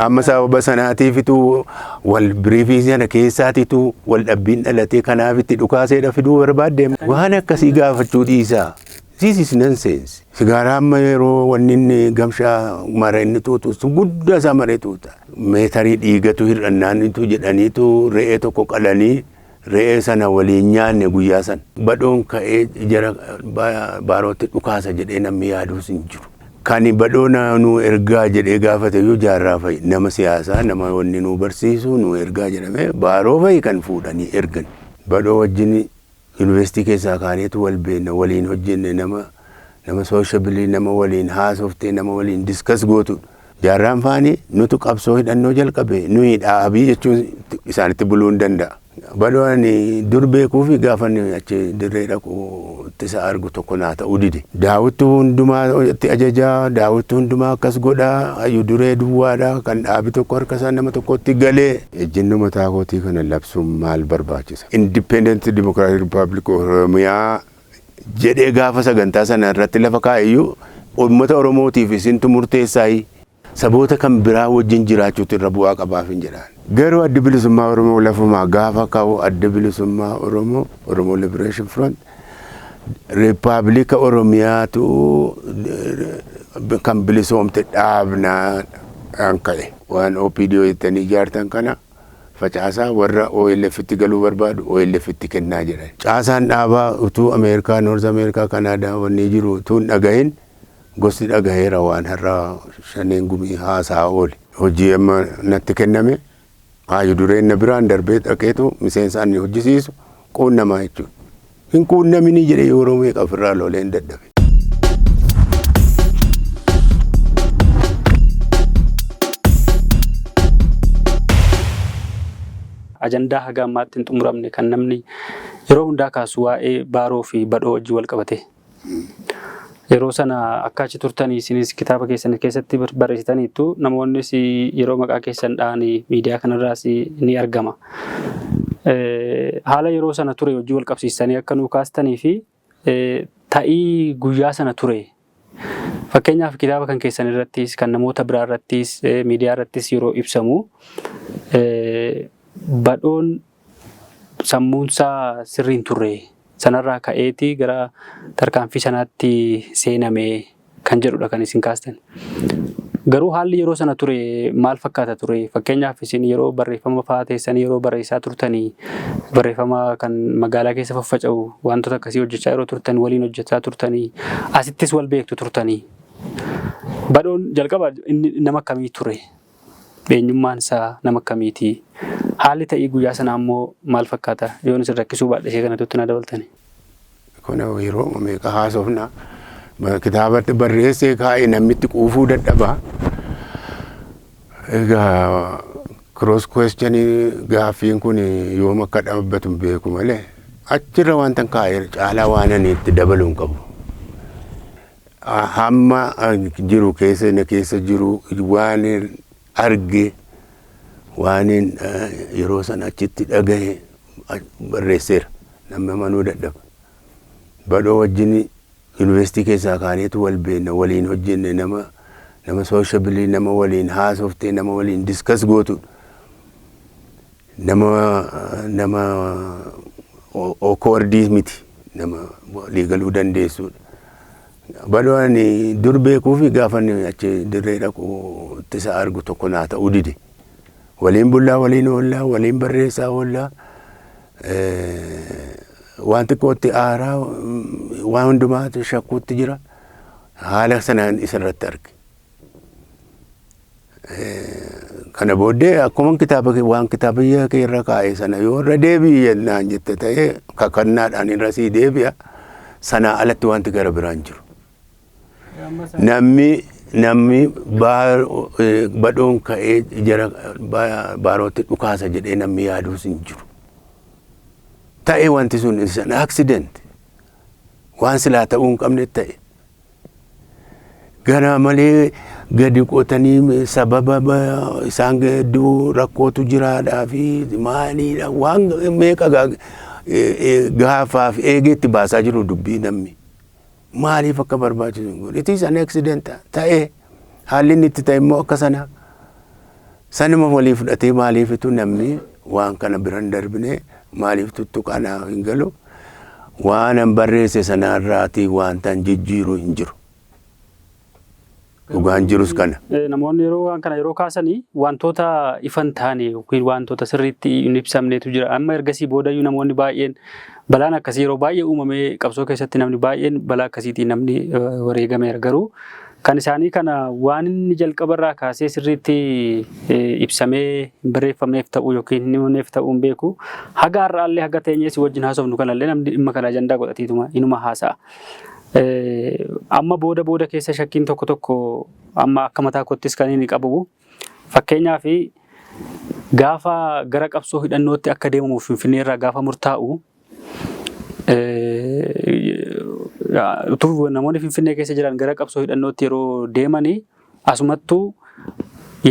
Amma sababa sanaatiifitu wal briefii sana keessaatitu wal dhabbiin dhalatee kanaaf itti dhukaaseedha fiduu barbaadde, waan akkasii gaafachuu dhiisaa. This is nonsense. Sigaaraa amma yeroo wanni inni gamshaa mara inni tuutu sun guddaa isaa maree tuuta. Meetarii dhiigatu hir'annaanitu jedhaniitu re'ee tokko qalanii re'ee sana waliin nyaanne guyyaa sana. Badhoon ka'ee jara Baarootti dhukaasa jedhee namni yaaduus hin jiru. Kan Badhoo nu ergaa jedhee gaafate iyyuu Jaarraa fa'i, nama siyaasaa, nama wanni nu barsiisu nu ergaa jedhamee Baaroo fa'i kan fuudhanii ergan. Badhoo wajjin yuunivarsiitii keessaa kaaneetu wal beekna, waliin hojjenne, nama sociable, nama waliin haasoftee, nama waliin discuss gootudha. Jaarraan faani nutu qabsoo hidhannoo jalqabe, nuyi dhaabii jechuun isaanitti buluu hin danda'a. Badhoo ani dur beekuu fi gaafa inni achi dirree dhaqu ittisa argu tokko naa ta'uu dide. Daawwitu hundumaa itti ajajaa, Daawwitu hundumaa akkas godhaa, hayyu duree duwwaadha kan dhaabi tokko harka isaa nama tokkotti galee. Ejjennoo mataa kootii kana labsuun maal barbaachisa? Independent Democratic Republic of Oromiyaa jedhee gaafa sagantaa sana irratti lafa kaa'eyyuu, uummata Oromootiif isintu murteessaayi, saboota kan biraa wajjin jiraachuutu irra bu'aa qabaaf hin jedhaan. Garuu Addi Bilisummaa Oromoo lafumaa gaafa ka'u, Adda Bilisummaa Oromoo, Oromoo Liberation Front, Riippaabilika Oromiyaatu kan bilisoomte dhaabnaa an ka'e. Waan OPDO jettanii ijaartan kana facaasaa, warra OLF itti galuu barbaadu OLF itti kennaa jedhan. Caasaan dhaabaa utuu Ameerikaa, North Ameerikaa, Kanaadaa wanni jiru utuu hin dhagahin gosti dhagaheera waan har'a Shaneen Gumii haasaa oole. Hojii amma natti kenname haayyu dureen na biraan darbee dhaqeetu miseensa inni hojjisiisu quunnamaa jechuudha. Hin quunnaminii jedhee yeroo meeqa ofirraa lolee hin dadhabe. Ajandaa haga ammaatti hin xumuramne kan namni yeroo hundaa kaasu waa'ee Baaroo fi Badhoo wajjin wal qabate. Yeroo sana akka achi turtanii isinis kitaaba keessan keessatti barreessitaniittu, namoonnis yeroo maqaa keessan dha'anii miidiyaa kanarraas ni argama. Haala yeroo sana ture wajjin wal qabsiistanii akka nuu kaastanii fi ta'ii guyyaa sana ture. Fakkeenyaaf, kitaaba kan keessan irrattis, kan namoota biraa irrattis, miidiyaa irrattis yeroo ibsamu, Badhoon sammuunsaa sirriin turre, sanarraa ka'eeti gara tarkaanfii sanaatti seename kan jedhudha kan isin kaastan. Garuu haalli yeroo sana ture maal fakkaata ture? Fakkeenyaaf, isin yeroo barreeffama fa'aa teessanii yeroo barreessaa turtanii, barreeffama kan magaalaa keessa faffaca'u, wantoota akkasii hojjechaa yeroo turtan, waliin hojjechaa turtanii, asittis wal beektu turtanii. Badhoon jalqaba inni nama akkamii ture? Eenyummaan isaa nama akkamiiti? Haalli ta'ii guyyaa sanaa immoo maal fakkaata? Yoon isin rakkisuu baadhe ishee kanatutti na dabaltani. Kun yeroo meeqa haasofna, kitaabatti barreessee kaa'ee namni itti quufuu dadhaba. Egaa cross questionii gaaffiin kun yoom akka dhaabbatu hin beeku malee achirra wanta kaa'ee caalaa waan ani itti dabaluu hin qabu. Hamma jiru keessa na keessa jiru, waan arge, waan yeroo sana achitti dhagahe barreesseera. Namni amanuu dadhaba. Badhoo wajjin yuunivarsiitii keessaa kaaneetu wal beekna, waliin hojjenne, nama sociable, nama waliin haasoftee, nama waliin discuss gootudha. Nama awkward miti, nama walii galuu dandeessudha. Badhoo ani dur beekuu fi gaafa inni achi dirree dhaqu ittisa argu tokko naa ta'uu dide. Waliin bullaa, waliin oollaa, waliin barreessaa oollaa. Waan xiqqootti aaraa, waan hundumaatti shakkuutti jira. Haala sanaan isa irratti arge. Kana booddee akkuma kitaaba waan kitaaba kee irra kaa'e sana yoo irra deebi'i jennaan jette ta'ee, kakannaadhaan irra sii deebi'a. Sanaa alatti wanti gara biraan jiru. Namni Badhoon ka'ee jara Baarootti dhukaasa jedhee namni yaaduus hin jiru. Ta'e, wanti sun is an accident. Waan silaa ta'uu hin qabne ta'e. Gara malee gadi qotanii sababa isaan gidduu rakkootu jiraadhaa fi maaliidha, waan meeqa gaafaaf eegeetti baasaa jiru dubbii namni. Maaliif akka barbaachisu hin godhu. It is an accident ta'e, haalli inni itti ta'e immoo akka sana. Sanuma walii fudhatee maaliifitu namni waan kana bira hin darbine, maaliif tuttuqaa naaf hin galu? Waan an barreesse sanarraatii wanta an jijjiiru hin jiru. Dhugaan jirus kana. Namoonni yeroo waan kana yeroo kaasanii wantoota ifa hin taane yookiin wantoota sirriitti hin ibsamnetu jira. Amma ergasii boodayyuu namoonni baay'een balaan akkasii yeroo baay'ee uumamee qabsoo keessatti namni baay'een balaa akkasiitiin namni wareegameera. Garuu kan isaanii kana waan inni jalqabarraa kaasee sirriitti ibsamee hin barreeffamneef ta'uu yookiin hin himamneef ta'uu hin beeku. Haga har'aallee haga teenyee si wajjin haasofnu kanallee namni dhimma kana ajandaa godhateetuma inuma haasa'a. Amma booda booda keessa shakkiin tokko tokko amma akka mataa koottis kan inni qabu, fakkeenyaaf, gaafa gara qabsoo hidhannootti akka deemamuuf Finfinnee irraa gaafa murtaa'u, utuu namoonni Finfinnee keessa jiran gara qabsoo hidhannootti yeroo deemanii, asumattuu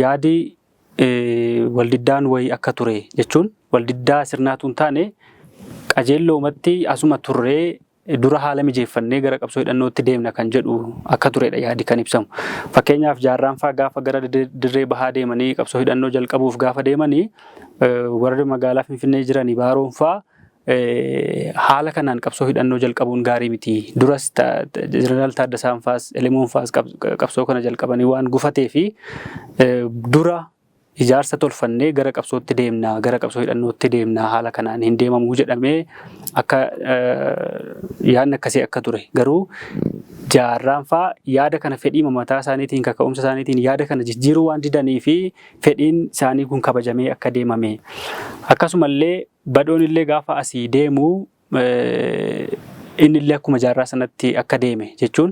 yaadi waldiddaan wayii akka ture, jechuun waldiddaa sirnaatu hin taane, qajeelloomatti asuma turree dura haala mijeeffannee gara qabsoo hidhannootti deemna kan jedhu akka turedha yaadi kan ibsamu. Fakkeenyaaf, Jaarraan fa'aa gaafa gara dirree bahaa deemanii qabsoo hidhannoo jalqabuuf gaafa deemanii, warri magaalaa Finfinnee jiranii Baaroon fa'aa haala kanaan qabsoo hidhannoo jalqabuun gaarii miti. Duras Jeneraal Taaddasaan fa'aas Elemoon fa'aas qabsoo kana jalqabanii waan gufatee fi dura ijaarsa tolfannee gara qabsootti deemna, gara qabsoo hidhannootti deemna, haala kanaan hin deemamuu jedhamee akka yaadni akkasii akka ture. Garuu Jaarraan fa'aa yaada kana fedhii mataa isaaniitiin, kaka'umsa isaaniitiin yaada kana jijjiiruu waan didanii fi fedhiin isaanii kun kabajamee akka deemame. Akkasumallee Badhoon illee gaafa asii deemu inni illee akkuma Jaarraa sanatti akka deeme, jechuun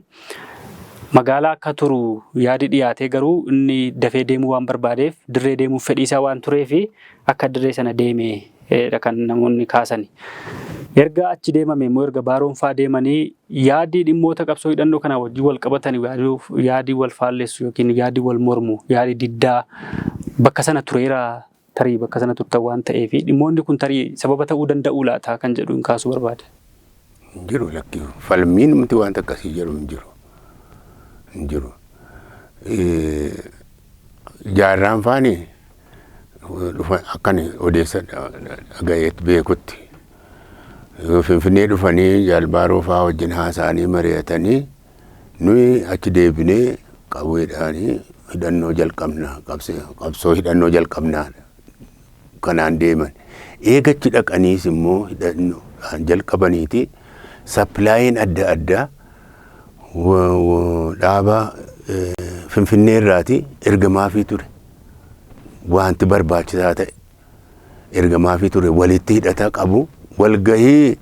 magaalaa akka turu yaadi dhiyaatee, garuu inni dafee deemuu waan barbaadeef, dirree deemuuf fedhii isaa waan tureef akka dirree sana deeme kan namoonni kaasani. Erga achi deemame immoo, erga Baaroon fa'aa deemanii, yaadii dhimmoota qabsoo hidhannoo kanaa wajjin wal qabatan, yaadii wal faallessu yookiin yaadii wal mormu, yaadii diddaa bakka sana tureera. Tarii bakka sana turtan waan ta'eef dhimmoonni kun tarii sababa ta'uu danda'uu laata kan jedhu hin kaasuu barbaade. Hin jiru, lakki, falmiin miti, wanta akkasii jedhu hin jiru. Hin jiru. Jaarraan faani dhufa akkan odeessa dhagayeetti beekutti. Finfinnee dhufanii Jaalbaaroo fa'aa wajjin haasa'anii mari'atanii, nuyi achi deebinee qawweedhaanii hidhannoo jalqabna, qabsoo hidhannoo jalqabnaa kanaan deeman. Eega achi dhaqaniis immoo hidhannoodhaan jalqabaniiti supplyiin adda addaa dhaaba Finfinnee irraati ergamaafii ture. Wanti barbaachisaa ta'e ergamaafii ture, walitti hidhata qabu. Walgahii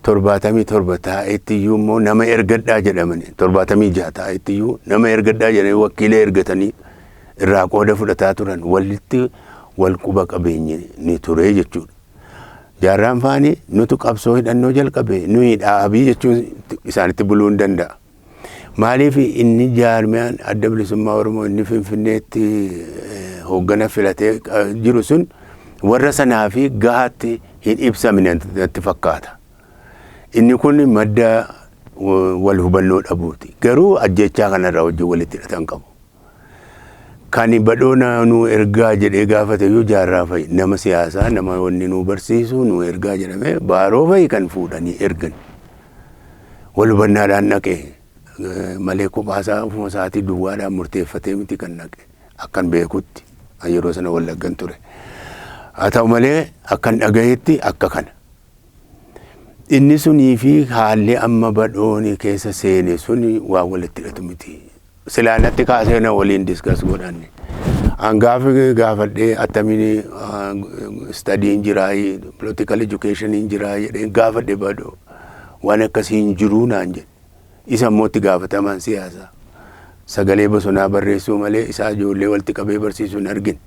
77 taa'etti iyyuu immoo nama ergadhaa jedhamani, 76 taa'etti iyyuu nama ergadhaa jedhanii wakiila ergatanii irraa qooda fudhataa turan, walitti wal quba qabeenyi ni ture jechuudha. Jaarraan faani nutu qabsoo hidhannoo jalqabe, nuyi dhaabii jechuun isaanitti buluu hin danda'a. Maaliif inni jaarmiyaan Adda Bilisummaa Oromoo inni Finfinneetti hooggana filatee jiru sun warra sanaa fi gahaatti hin ibsamne natti fakkaata. Inni kun madda wal hubannoo dhabuuti. Garuu ajjechaa kanarraa wajjin walitti hidhatan qabu. Kan Badhoona nu ergaa jedhee gaafate iyyuu Jaarraa fa'i. Nama siyaasaa, nama wanni nu barsiisu nu ergaa jedhamee Baaroo fa'i kan fuudhanii ergan. Wal hubannaadhaan dhaqee malee kophaasaa ofuma isaatii duwwaadhaan murteeffatee miti kan dhaqe, akkan beekutti, yeroo sana Wallaggan ture. Haa ta'u malee akkan dhagayetti akka kana. Inni sunii fi haalli amma Badhooni keessa seene suni waan walitti hidhatu miti. Silaa natti kaasee na waliin discuss godhanne. An gaafa gaafadhee attamiin studyiin jiraa, political educationiin jiraa jedhee gaafadhe, Badhoo waan akkasii hin jiruu naan jedhe. Isa immoo itti gaafatamaan siyaasaa. Sagalee Bosonaa barreessuu malee isaa ijoollee walitti qabee barsiisuu hin argine.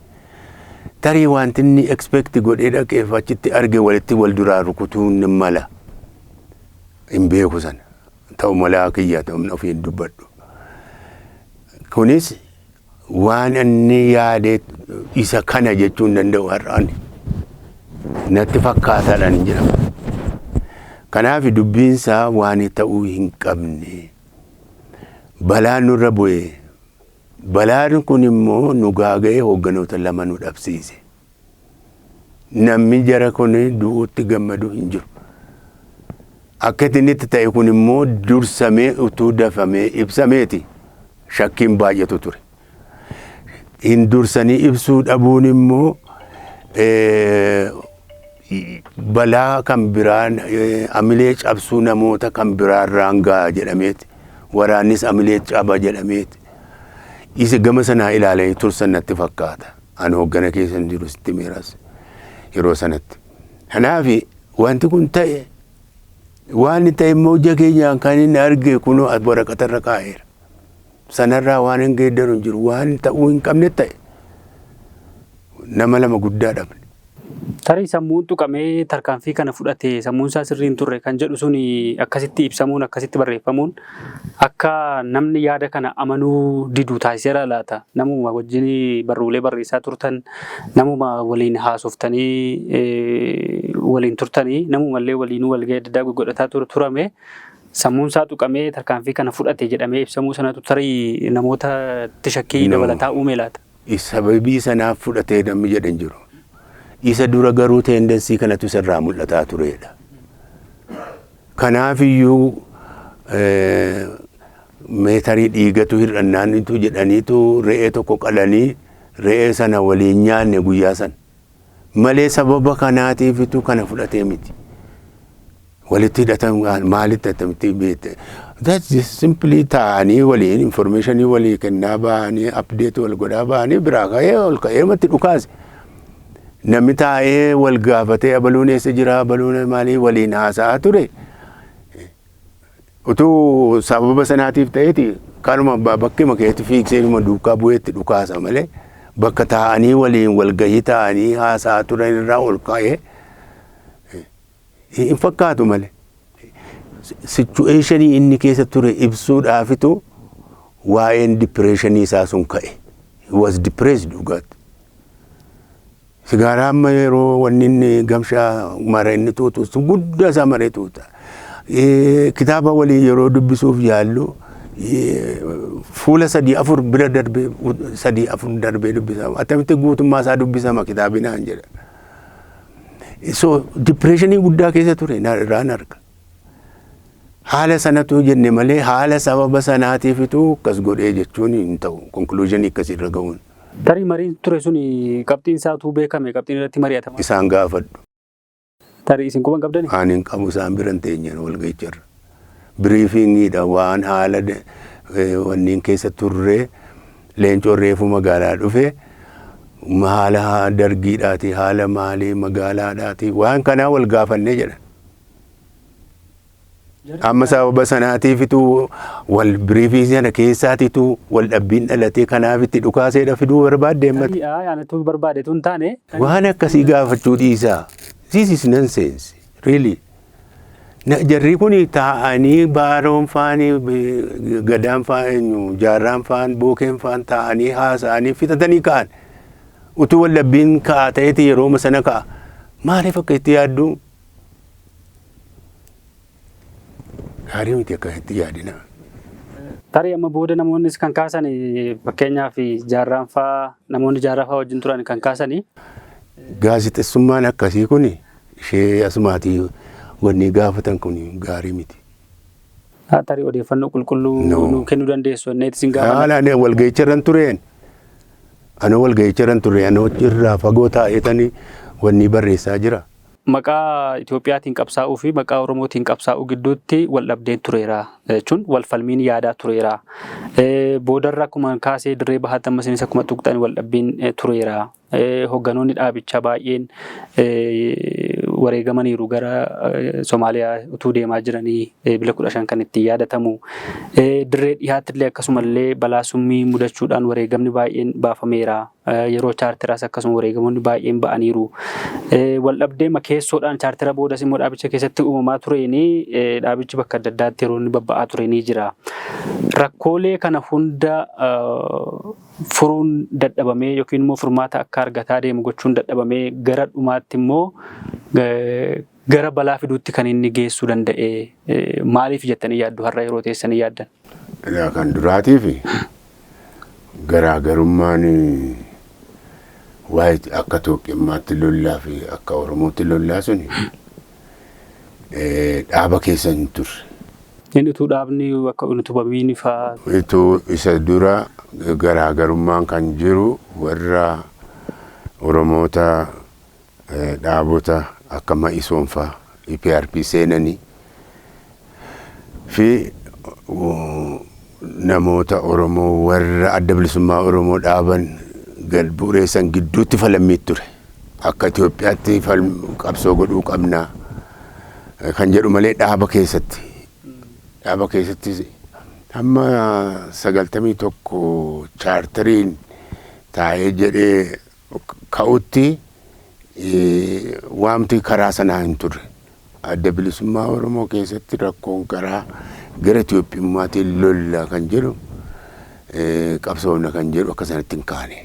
Tarii wanti inni expect godhee dhaqeef achitti arge walitti wal duraa rukutuu ni mala. Hin beeku sana. Ta'u malaa kiyya ta'u ofiin dubbadhu. Kunis waan inni yaade isa kana jechuu hin danda'u har'aan. Natti fakkaataadhaan hin jedhamu. Kanaaf dubbiinsaa waan ta'uu hin qabne. Balaan nurra bu'e. Balaan kun immoo nu gaaga'ee hoogganoota lama nu dhabsiise. Namni jara kun du'uutti gammadu hin jiru. Akka inni itti ta'e kun immoo dursamee utuu dafamee ibsameeti shakkiin baay'atu ture. Hin dursanii ibsuu dhabuun immoo balaa kan biraan, amilee cabsuu namoota kan biraarraan ga'a jedhameeti. Waraannis amilee caba jedhameeti. Isa gama sanaa ilaalanii tursan natti fakkaata. Ani hooggana keessa hin jiru, sitti miiras yeroo sanatti. Kanaaf wanti kun ta'e, waan ta'e immoo ija keenyaan kan inni arge kunoo waraqatarra kaa'eera. Sanarraa waan hin geeddaru hin jiru, waan ta'uu hin qabne ta'e. Nama lama guddaa dhabne. Tarii sammuun tuqamee tarkaanfii kana fudhate, sammuun isaa sirrii hin turre kan jedhu suni akkasitti ibsamuun, akkasitti barreeffamuun akka namni yaada kana amanuu didu taasiseera laata? Namuma wajjin barruulee barreessaa turtan, namuma waliin haasoftanii waliin turtanii, namumallee waliinuu walgahii adda addaa godhataa turame, sammuun isaa tuqamee tarkaanfii kana fudhate jedhamee ibsamuu sanatu tarii namoota shakkii dabalataa uume laata? Sababii sanaaf fudhatee namni jedhan jiru. Isa dura garuu tendency kanatu isarraa mul'ataa turedha. Kanaaf iyyuu meetarii dhiigatu hir'annaanitu jedhaniitu re'ee tokko qalanii re'ee sana waliin nyaanne guyyaa sana. Malee sababa kanaatiifitu kana fudhatee miti. Walitti hidhatan maalitti attamitti beekte? That's just simply taa'anii waliin informationii walii kennaa ba'anii, update wal godhaa ba'anii, biraa ka'ee ol ka'ee matti dhukaase. Namni taa'ee wal gaafatee abaluun eessa jira, abaluun maalii waliin haasa'aa ture. Utuu sababa sanaatiif ta'eeti kanuma bakkuma keetti fiigsee duukaa bu'eetti dhukaasa malee, bakka taa'anii waliin walgahii taa'anii haasa'aa turan irraa ol ka'ee hin fakkaatu malee. Situationii inni keessa ture ibsuudhaafitu waa'een depressionii isaa sun ka'e. He was depressed dhugaatti. Sigaaraa amma yeroo wanni inni gamshaa mara inni tuutu sun guddaa isaa maree tuuta. Kitaaba walii yeroo dubbisuuf yaallu fuula sadii afur bira darbee, sadii afur darbee dubbisama. Attamitti guutummaa isaa dubbisama kitaabni naan jedha. So depressionii guddaa keessa ture irraan arga. Haala sanatu jenne malee haala sababa sanaatiifitu akkas godhee jechuun hin ta'u, conclusionii akkasii irra ga'uun. Tarii mariin ture sun qabxiin isaatu beekame, qabxiin irratti mari'atama. Isaan gaafadhu. Tarii isin quban qabdani? Ani hin qabu, isaan bira hin teenye walgahicharra. Briefingiidha waan haala wanniin keessa turre. Leencoon reefu magaalaa dhufe, haala dargiidhaati, haala maalii magaalaadhaati, waan kanaa wal gaafannee jedhan. Amma sababa sanaatiifitu wal briefii sana keessaatitu wal dhabbiin dhalatee kanaaf itti dhukaaseedha fiduu barbaadde ammati. Tarii anatu barbaade tun taane. Waan akkasii gaafachuu dhiisaa. This is nonsense. Really. Jarri kun taa'anii Baaroon faanii, Gadaan faan, Jaarraan faan, Bookeen faan taa'anii haasa'anii fixatanii ka'an. Utuu wal dhabbiin ka'a ta'eeti yerooma sana ka'a. Maaliif akka itti yaaddu? Gaarii miti akka itti yaadina. Tarii amma booda namoonnis kan kaasan, fakkeenyaaf Jaarraan faa, namoonni Jaarraa faa wajjin turan kan kaasanii. Gaazexeessummaan akkasii kun ishee asumaatii wanni gaafatan kun gaarii miti. Tarii odeeffannoo qulqulluu No. nuu kennuu dandeessu inneetti isin gaafatan. Haala ani walga'icha irran tureen. Ani walga'icha irran ture, ani irraa fagoo taa'eetanii wanni barreessaa jira. Maqaa Itoophiyaatiin qabsaa'uu fi maqaa Oromootiin qabsaa'uu gidduutti wal dhabdeen tureera jechuun wal falmiin yaadaa tureera. Boodarra akkuma kaasee dirree bahaatti amma isinis akkuma tuqxan wal dhabbiin tureera. Hoogganoonni dhaabichaa baay'een wareegamaniiru, gara Somaaliyaa utuu deemaa jiranii bila 15 kan ittiin yaadatamu. Dirree dhiyaatti illee akkasumallee balaa summii mudachuudhaan wareegamni baay'een baafameera. Yeroo chaarteraas akkasuma wareegamoonni baay'een ba'aniiru. Wal dhabdee keessoodhaan chaartera boodas immoo dhaabicha keessatti uumamaa tureeni dhaabichi bakka adda addaatti yeroo inni babba'aa ture ni jira. Rakkoolee kana hunda furuun dadhabamee yookiin immoo furmaata akka argataa deemu gochuun dadhabamee gara dhumaatti immoo gara balaa fiduutti kan inni geessuu danda'e maaliif jettanii yaaddu har'a yeroo teessanii yaaddan? Kan duraatiif Garaagarummaan waa'ee akka Itoophiyummaatti lollaa fi akka Oromootti lollaa suni dhaaba keessa hin turre. Inni utuu dhaabni akka utubamiin fa'aa. Utuu isa dura garaagarummaan kan jiru warra Oromoota dhaabota akka Ma'isoon fa'aa EPRP seenanii fi namoota Oromoo warra Adda Bilisummaa Oromoo dhaaban gad bu'uureessan gidduutti falammii ture. Akka Itoophiyaatti qabsoo godhuu qabnaa kan jedhu malee dhaaba keessatti. Dhaaba keessatti hamma 91 chaartariin taa'ee jedhee ka'utti waamti karaa sanaa hin turre. Adda Bilisummaa Oromoo keessatti rakkoon karaa gara Itoophiyummaatiin lolla kan jedhu, qabsoofna kan jedhu akka sanatti hin kaane.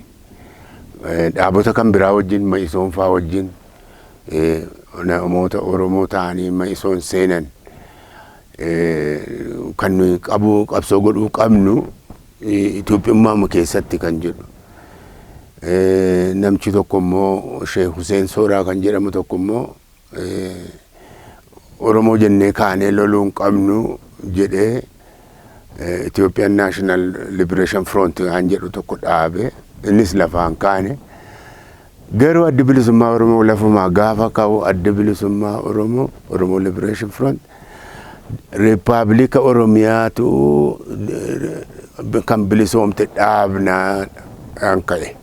Dhaabota kan biraa wajjin, Ma'isoon faa wajjin, namoota Oromoo ta'anii Ma'isoon seenan, kan nuyi qabu qabsoo godhuu qabnu Itoophiyummaa keessatti kan jedhu. Namchi tokko immoo, Sheekh Hussein Sooraa kan jedhamu tokko immoo, Oromoo jennee kaanee loluu hin qabnu jedhee Ethiopian National Liberation Front kan jedhu tokko dhaabe, innis lafaan kaane. Garuu Addi Bilisummaa Oromoo lafumaa gaafa ka'u, Adda Bilisummaa Oromoo, Oromoo Liberation Front, Riippaabilika Oromiyaatu kan bilisoomte dhaabnaa kan ka'e.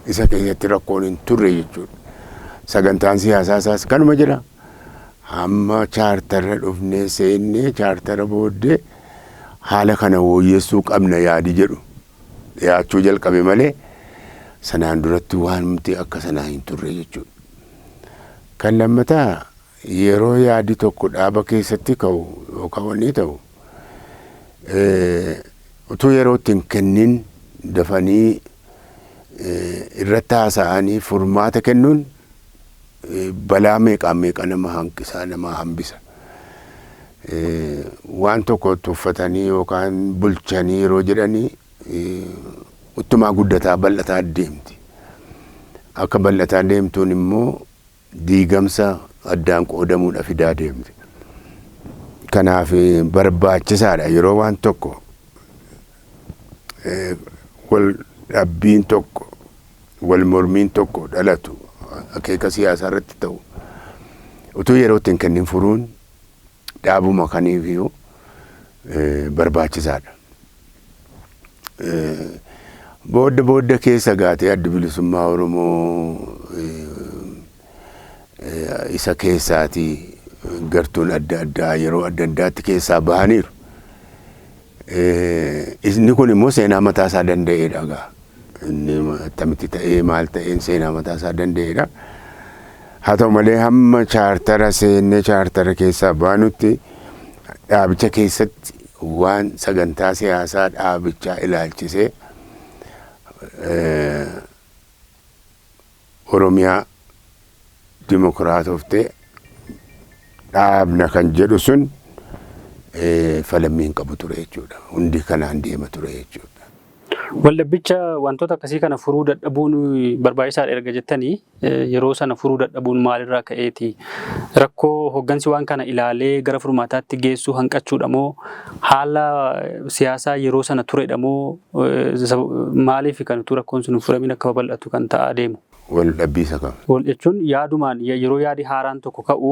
Isa keessatti rakkoon hin turre jechuudha. Sagantaan siyaasaa isaas kanuma jira. Hamma chaartara dhufnee seennee, chaartara booddee haala kana wooyyessuu qabna yaadi jedhu dhiyaachuu jalqabe malee sanaan duratti waanti akka sanaa hin turre jechuudha. Kan lammataa, yeroo yaadi tokko dhaaba keessatti ka'u yookaan wanni ta'u, utuu yeroo itti hin kennin dafanii irratti haasa'anii furmaata kennuun balaa meeqaan meeqa nama hanqisaa, nama hambisa. Waan tokko tuffatanii yookaan bulchanii yeroo jedhanii uttumaa guddataa bal'ataa deemti. Akka bal'ataa deemtuun immoo diigamsa addaan qoodamuudha fidaa deemti. Kanaaf barbaachisaadha yeroo waan tokko wal dhabbiin tokko, wal mormiin tokko dhalatu, akeeka siyaasaa irratti ta'u, utuu yeroo itti hin kennin furuun dhaabuma kaniifiyyuu barbaachisaadha. Booda booda keessa gaatee Adda Bilisummaa Oromoo isa keessaatii gartuun adda addaa yeroo adda addaatti keessaa bahaniiru. Inni kun immoo seenaa mataa isaa danda'eedha gaa. Inni akkamitti ta'ee maal ta'een seenaa mataa isaa danda'eedha. Haa ta'u malee, hamma chaartara seennee chaartara keessaa baanutti dhaabicha keessatti waan sagantaa siyaasaa dhaabichaa ilaalchisee Oromiyaa dimokiraatoftee dhaabna kan jedhu sun falammii hin qabu ture jechuudha. Hundi kanaan deema ture jechuudha. Waldhabbicha wantoota akkasii kana furuu dadhabuun barbaachisaadha erga jettanii, yeroo sana furuu dadhabuun maalirraa ka'eeti? Rakkoo hoggansi waan kana ilaalee gara furmaataatti geessuu hanqachuudha moo, haala siyaasaa yeroo sana turedha moo, maaliif kan utuu rakkoon sun hin furamin akka babal'atu kan ta'aa deemu? Waldhabbii isa kam? Wal jechuun yaadumaan yeroo yaadi haaraan tokko ka'u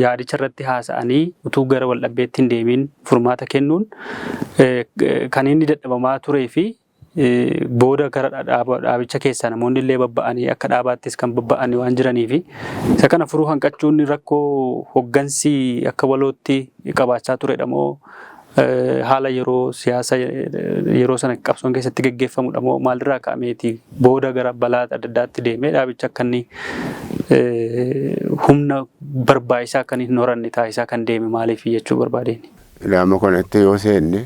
yaadicha irratti haasa'anii utuu gara waldhabbeetti hin deemin furmaata kennuun kan inni dadhabamaa turee fi booda gara dhaabicha keessaa namoonni illee babba'anii akka dhaabaattis kan babba'anii waan jiranii fi isa kana furuu hanqachuun rakkoo hoggansi akka walootti qabaachaa turedha moo, haala yeroo siyaasa yeroo sana qabsoon keessatti geggeeffamudha moo, maalirraa ka'ameeti booda gara balaa adda addaatti deemee dhaabicha akka inni humna barbaachisaa akka inni hin horanne taasisaa kan deeme maaliif jechuu barbaadeen? Ilaama kanatti yoo seenne,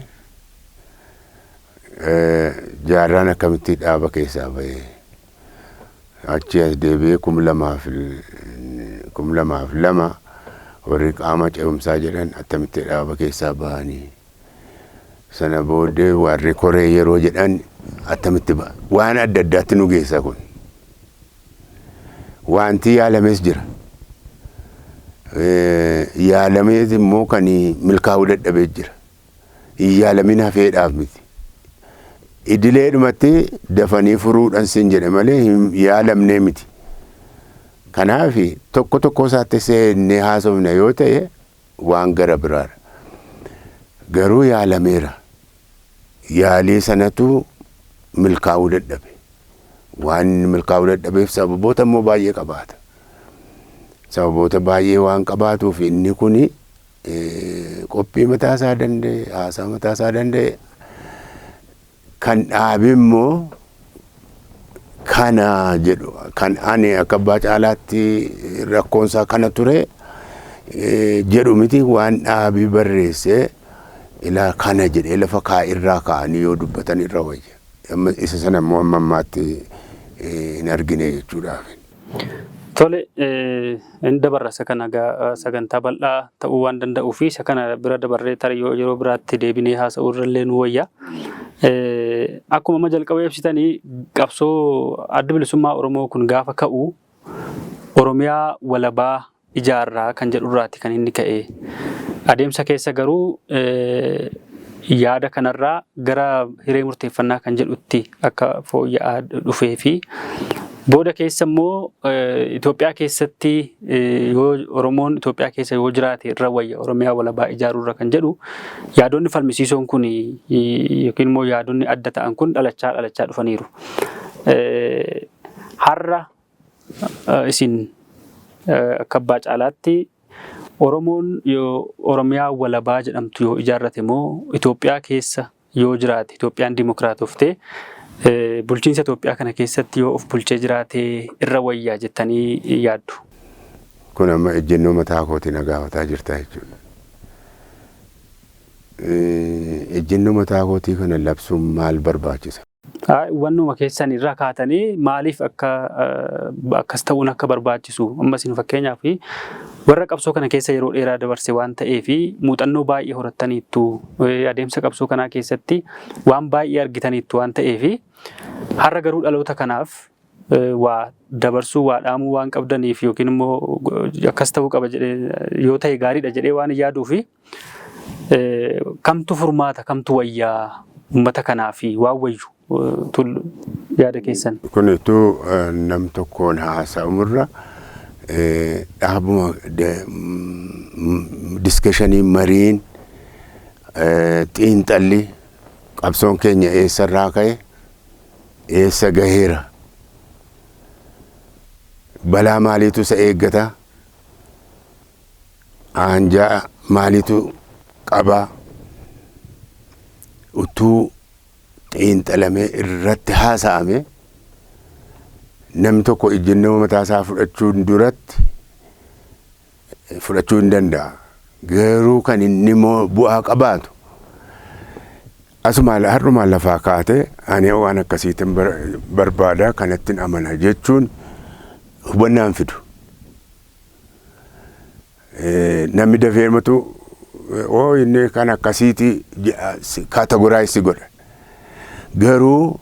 Jaarraan akkamitti dhaaba keessaa bahee achi as deebi'ee 2002 warri qaama ce'umsaa jedhan attamitti dhaaba keessaa bahanii. Sana booddee warri koree yeroo jedhan attamitti ba'a. Waan adda addaatti nu geessa kun. Wanti yaalames jira. Yaalamees immoo kan milkaa'uu dadhabee jira. Hin yaalamin hafeedhaaf miti. Idileedhumatti dafanii furuudhaan sin jedhe malee hin yaalamnee miti. Kanaaf tokko tokko isaatti seennee haasofna yoo ta'e waan gara biraadha. Garuu yaalameera. Yaalii sanatu milkaa'uu dadhabe. Waan milkaa'uu dadhabeef sababoota immoo baay'ee qabaata. Sababoota baay'ee waan qabaatuuf inni kuni qophii mataasaa danda'e, haasaa mataasaa danda'e, kan dhaabe immoo kana jedhu, kan ani akka abbaa caalaatti rakkoonsaa kana ture jedhu miti, waan dhaabii barreessee ilaa kana jedhee lafa irraa kaa'anii yoo dubbatan irra wayya. Amma isa sana immoo amma ammaatti hin argine jechuudhaaf. Tole, inni dabarra isa kana sagantaa bal'aa ta'uu waan danda'uu fi isa kana bira dabarree tarii yoo yeroo biraatti deebinee haasa'uu irrallee nu wayya. Akkuma amma jalqaba ibsitanii, qabsoo Adda Bilisummaa Oromoo kun gaafa ka'u Oromiyaa walabaa ijaarraa kan jedhurraati kan inni ka'e. Adeemsa keessa garuu yaada kanarraa gara hiree murteeffannaa kan jedhutti akka fooyya'aa dhufee fi booda keessa immoo Itoophiyaa keessatti yoo Oromoon Itoophiyaa keessa yoo jiraate irra wayya Oromiyaa walabaa ijaaruurra kan jedhu yaadonni falmisiisoon kun yookiin immoo yaadonni adda ta'an kun dhalachaa dhalachaa dhufaniiru. Har'a isin akka abbaa caalaatti Oromoon yoo Oromiyaa walabaa jedhamtu yoo ijaarrate moo Itoophiyaa keessa yoo jiraate, Itoophiyaan dimokiraatoftee bulchiinsa Itoophiyaa kana keessatti yoo of bulchee jiraate irra wayyaa jettanii yaaddu? Kun amma ejjennoo mataa kootii na gaafataa jirta jechuudha. Ejjennoo mataa kootii kana labsuun maal barbaachisa? Hubannuma keessan irraa kaatanii maaliif akka akkas ta'uun akka barbaachisu, amma isin fakkeenyaaf warra qabsoo kana keessa yeroo dheeraa dabarse waan ta'eef muuxannoo baay'ee horattaniittu, adeemsa qabsoo kanaa keessatti waan baay'ee argitaniittu waan ta'eef, har'a garuu dhaloota kanaaf waa dabarsuu, waa dhaamuu waan qabdaniif yookiin immoo akkas ta'uu qaba jedhee yoo ta'e gaariidha jedhee waan yaaduu fi kamtu furmaata, kamtu wayyaa uummata kanaaf waan wayyu yaada keessan. Kun utuu nam tokkoon haasa'amurra dhaabuma discussion, mariin, xiinxalli qabsoon keenya eessarraa ka'e, eessa gaheera, balaa maaliitu isa eeggata, aanjaa maaliitu qabaa, utuu xiinxalamee irratti haasa'ame, namni tokko ejjennoo mataa isaa fudhachuun duratti fudhachuu hin danda'a. Garuu kan inni immoo bu'aa qabaatu asuma har'umaan lafaa kaatee ani waan akkasiitiin barbaada, kanattiin amana jechuun hubannaan fidu. Namni dafee matu oo inni kan akkasiiti categorize godha. Garuu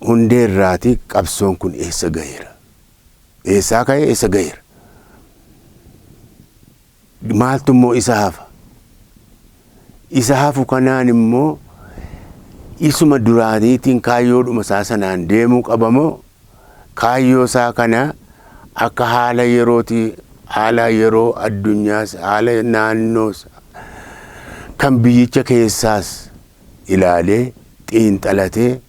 hundeerraati qabsoon kun eessa gaheera? Eessaa ka'e, eessa gaheera? Maaltu immoo isa hafa? Isa hafu kanaan immoo isuma duraaniitiin kaayyoodhuma isaa sanaan deemuu qabamoo, kaayyoo isaa kana akka haala yerootii, haala yeroo addunyaas, haala naannoos, kan biyyicha keessaas ilaalee xiinxalatee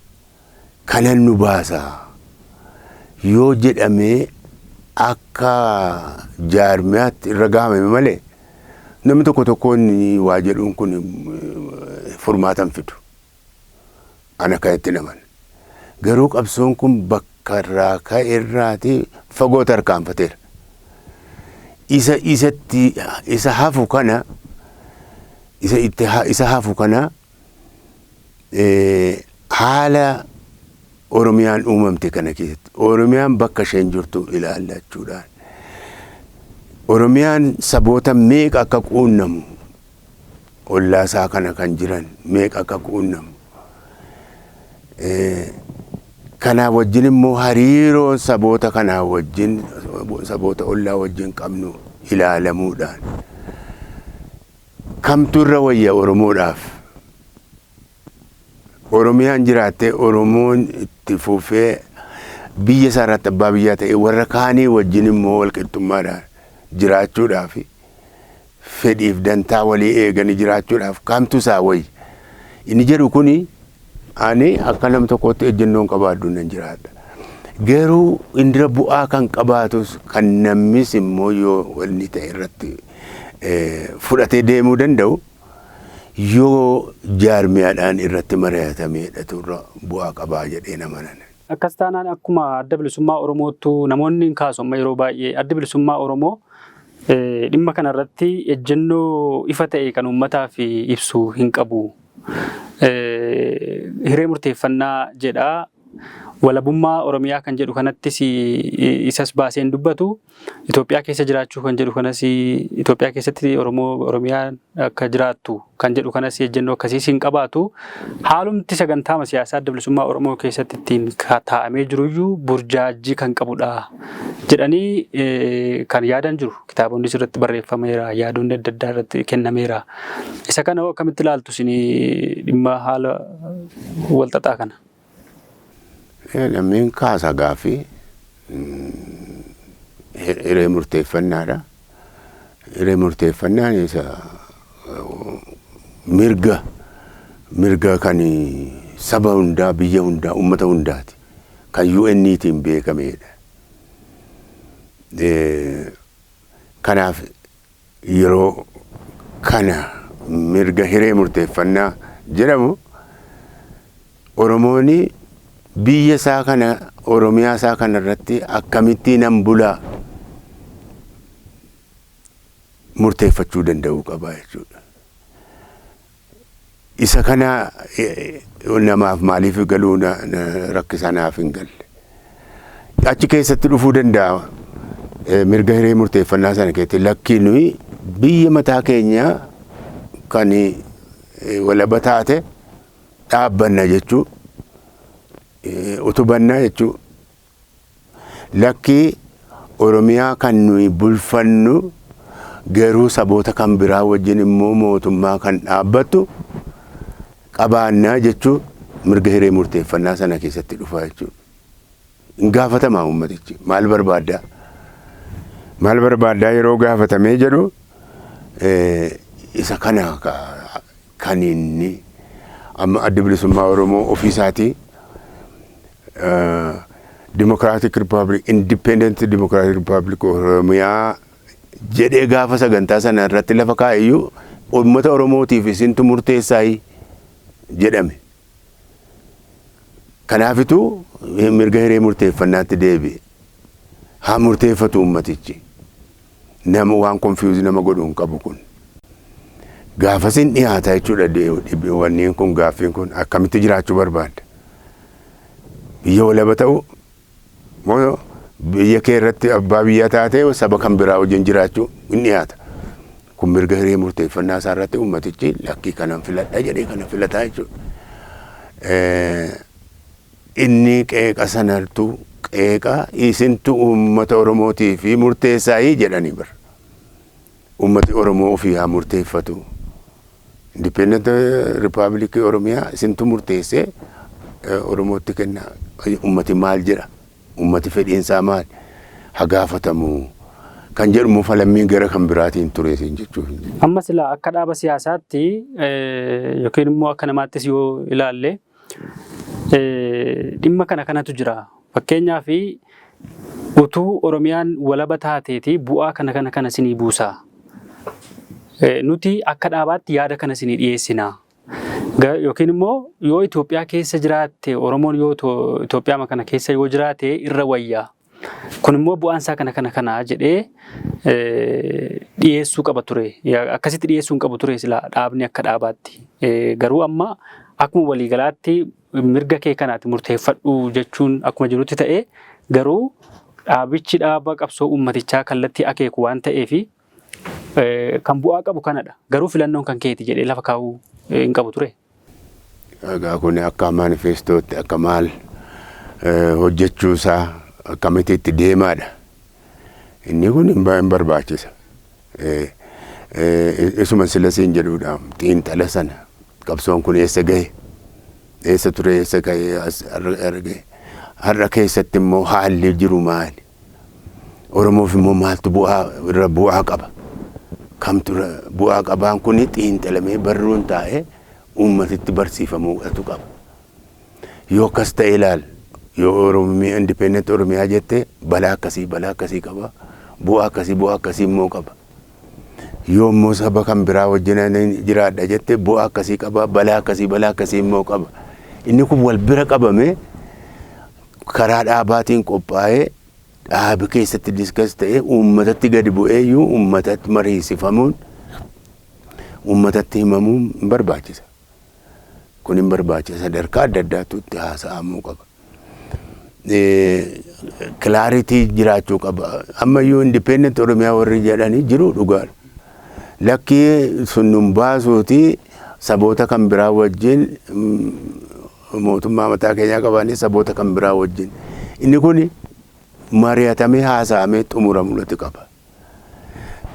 kanan nu baasa yoo jedhamee akka jaarmiyaatti irra gahamame malee namni tokko tokkoon waa jedhuun kun furmaatan fidu. Ana kan itti naman. Garuu qabsoon kun bakka irraa ka'e irraati fagoo tarkaanfateera. Isa isatti isa hafu kana isa itti isa hafu kana haala Oromiyaan uumamte kana keessatti Oromiyaan bakka isheen jirtu ilaallachuudhaan, Oromiyaan saboota meeqa akka quunnamu Ollaa isaa kana kan jiran meeqa akka quunnamu. Kanaa wajjin immoo hariiroo saboota kanaa wajjin, saboota ollaa wajjin qabnu ilaalamuudhaan kamtu irra wayya Oromoodhaaf? Oromiyaan jiraattee, Oromoon itti fufee biyya isaa irratti abbaa biyyaa ta'e, warra kaanii wajjin immoo walqixxummaadhaan jiraachuudhaaf, fedhiif dantaa walii eeganii jiraachuudhaaf kamtu isaa wayya? Inni jedhu kuni ani akka nam tokkootti ejjennoon qabaadhu nan jiraadha. Garuu indira bu'aa kan qabaatus, kan namnis immoo yoo wanni ta'e irratti fudhatee deemuu danda'u, yoo jaarmiyaadhaan irratti mari'atameedha turra bu'aa qabaa jedhee nama nan. Akkas taanaan, akkuma Adda Bilisummaa Oromoottu namoonni hin kaasu. Amma yeroo baay'ee Adda Bilisummaa Oromoo dhimma kanarratti ejjennoo ifa ta'e kan uummataaf ibsu hin qabu. Hiree murteeffannaa jedha. Walabummaa Oromiyaa kan jedhu kanattis isas baasee hin dubbatu. Itoophiyaa keessa jiraachuu kan jedhu kanas, Itoophiyaa keessatti Oromoo Oromiyaan akka jiraattu kan jedhu kanas ejjennoo akkasiis hin qabaatu. Haalumti sagantaa siyaasaa Adda Bilisummaa Oromoo keessatti ittiin taa'amee jiruyyuu burjaajii kan qabudha jedhanii kan yaadan jiru. Kitaabonnis irratti barreeffameera, yaadonni adda addaa irratti kennameera. Isa kana hoo akkamitti ilaaltu isin, dhimma haala walxaxaa kana? Namni kaasa gaaffii hiree murteeffannaadha. Hiree murteeffannaan isa mirga kan saba hundaa, biyya hundaa, uummata hundaati. Kan UN'tiin beekamedha. Kanaaf yeroo kana mirga hiree murteeffannaa jedhamu, Oromoon biyya isaa kana, Oromiyaa isaa kana irratti akkamittiin nan bulaa murteeffachuu danda'uu qaba jechuudha. Isa kana namaaf maaliif galuu rakkisa, naaf hin galle. Achi keessatti dhufuu danda'a. Mirga hiree murteeffannaa sana keessatti lakkii, nuyi biyya mataa keenyaa kan walaba taate dhaabbanna jechuu, utubannaa jechuu. Lakkii, Oromiyaa kan nuyi bulfannu garuu saboota kan biraa wajjin immoo mootummaa kan dhaabbattu qabaannaa jechuu mirga hiree murteeffannaa sana keessatti dhufa jechuudha. Hin gaafatamaa uummatichi, maal barbaaddaa? Maal barbaaddaa yeroo gaafatamee jedhu, isa kana kan inni amma Adda Bilisummaa Oromoo ofiisaatii Democratic Republic, Independent Democratic Republic Oromiyaa jedhee gaafa sagantaa sana irratti lafa kaa'eyyuu, uummata Oromootiif isintu murteessaayi jedhame. Kanaafituu mirga hiree murteeffannaatti deebi'e. Haa murteeffatu uummatichi. Nama waan confuse nama godhu hin qabu kun. Gaafasin dhiyaata jechuudha wanneen kun, gaaffiin kun akkamitti jiraachuu barbaadda? Biyya walaba ta'u moo biyya kee irratti abbaa biyyaa taatee saba kan biraa wajjin jiraachuu hin dhiyaata. Kun mirga hiree murteeffannaa isaa irratti uummatichi lakkii kanan filadha jedhee kana filataa jechuudha. Inni qeeqa sanartu qeeqa isintu uummata Oromootii fi murteessaayii jedhanii bara. Uummati Oromoo ofii haa murteeffatu. Independent Republic Oromiyaa isintu murteessee Oromootti kenna. Uummati maal jedha? Uummati fedhiinsaa maal? Haa gaafatamu. Kan jedhu falammiin gara kan biraatiin ture isin jechuuf. Amma sila akka dhaaba siyaasaatti yookiin immoo akka namaattis yoo ilaalle, dhimma kana kanatu jira. Fakkeenyaaf, utuu Oromiyaan walaba taateeti bu'aa kana kana kana isinii buusa. Nuti akka dhaabaatti yaada kana isinii dhiyeessina. Yookiin immoo yoo Itoophiyaa keessa jiraatte, Oromoon yoo Itoophiyaa kana keessa yoo jiraate irra wayyaa. Kun immoo bu'aan isaa kana kana kana jedhee dhiyeessuu qaba ture. Akkasitti dhiyeessuu hin qabu ture sila dhaabni akka dhaabaatti. Garuu amma akkuma waliigalaatti mirga kee kanaati murteeffadhu jechuun akkuma jirutti ta'ee, garuu dhaabichi dhaaba qabsoo uummatichaa kallattii akeeku waan ta'eefi Kan bu'aa qabu kanadha. Garuu filannoon kan keeti jedhee lafa kaa'uu hin qabu ture. Egaa kun akka manifestootti akka maal hojjechuusaa akkamitti itti deemaadha. Inni kun hin barbaachisa. Isuma sila siin jedhuudha, xiinxala sana, qabsoon kun eessa gahe, eessa ture, eessa ga'e, as har'a gahe, har'a keessatti immoo haalli jiru maali, Oromoof immoo maaltu bu'aa irra bu'aa qaba, kamtu bu'aa qabaan kun xiinxalamee barruun taa'ee uummatitti barsiifamuudhatu qaba. Yoo akkas ta'e ilaal, yoo Oromiyaa independent Oromiyaa jette balaa akkasii, balaa akkasii qaba, bu'aa akkasii, bu'aa akkasii immoo qaba. Yoo immoo saba kan biraa wajjin jiraadha jette bu'aa akkasii qaba, balaa akkasii, balaa akkasii immoo qaba. Inni kun wal bira qabame karaa dhaabaatiin qophaa'ee dhaabi keessatti discuss ta'ee uummatatti gadi bu'ee iyyuu uummatatti mariisifamuun, uummatatti himamuun hin barbaachisa. Kun hin barbaachisa, sadarkaa adda addaatu itti haasa'amuu qaba. Clarity jiraachuu qaba. Ammayyuu independent Oromiyaa warri jedhanii jiru, dhugaadha. Lakkii sun nun baasuuti, saboota kan biraa wajjin mootummaa mataa keenyaa qabaanii saboota kan biraa wajjin. Inni kun mari'atamee haasa'amee xumuramuudhatu qaba.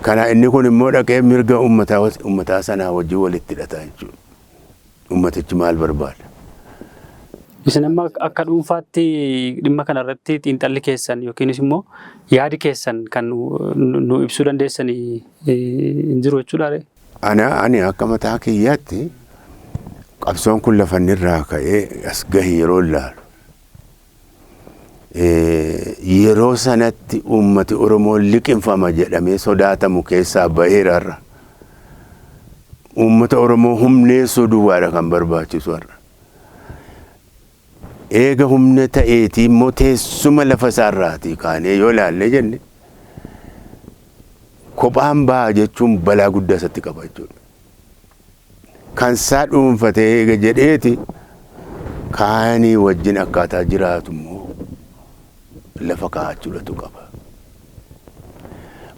Kana inni kun immoo dhaqee mirga uummataa sanaa wajjin walitti hidhata jechuudha. Uummatichi maal barbaada? Isin amma akka dhuunfaatti dhimma kanarratti xiinxalli keessan yookiinis immoo yaadi keessan kan nu ibsuu dandeessan hin jiru jechuudha. Ani akka mataa kiyyaatti qabsoon kun lafa inni irraa ka'ee as gahe yeroo ilaalu, yeroo sanatti uummati Oromoo liqinfama jedhamee sodaatamu keessaa baheera har'a. Uummata Oromoo humneessuu duwwaadha kan barbaachisu har'a. Eega humna ta'eetii immoo teessuma lafa isaarraatii kaanee yoo ilaalle jenne, kophaan baha jechuun balaa guddaa isatti qaba jechuudha. Kan isaa dhuunfatee eega jedheeti kaanii wajjin akkaataa jiraatu immoo lafa kaa'achuudhatu qaba.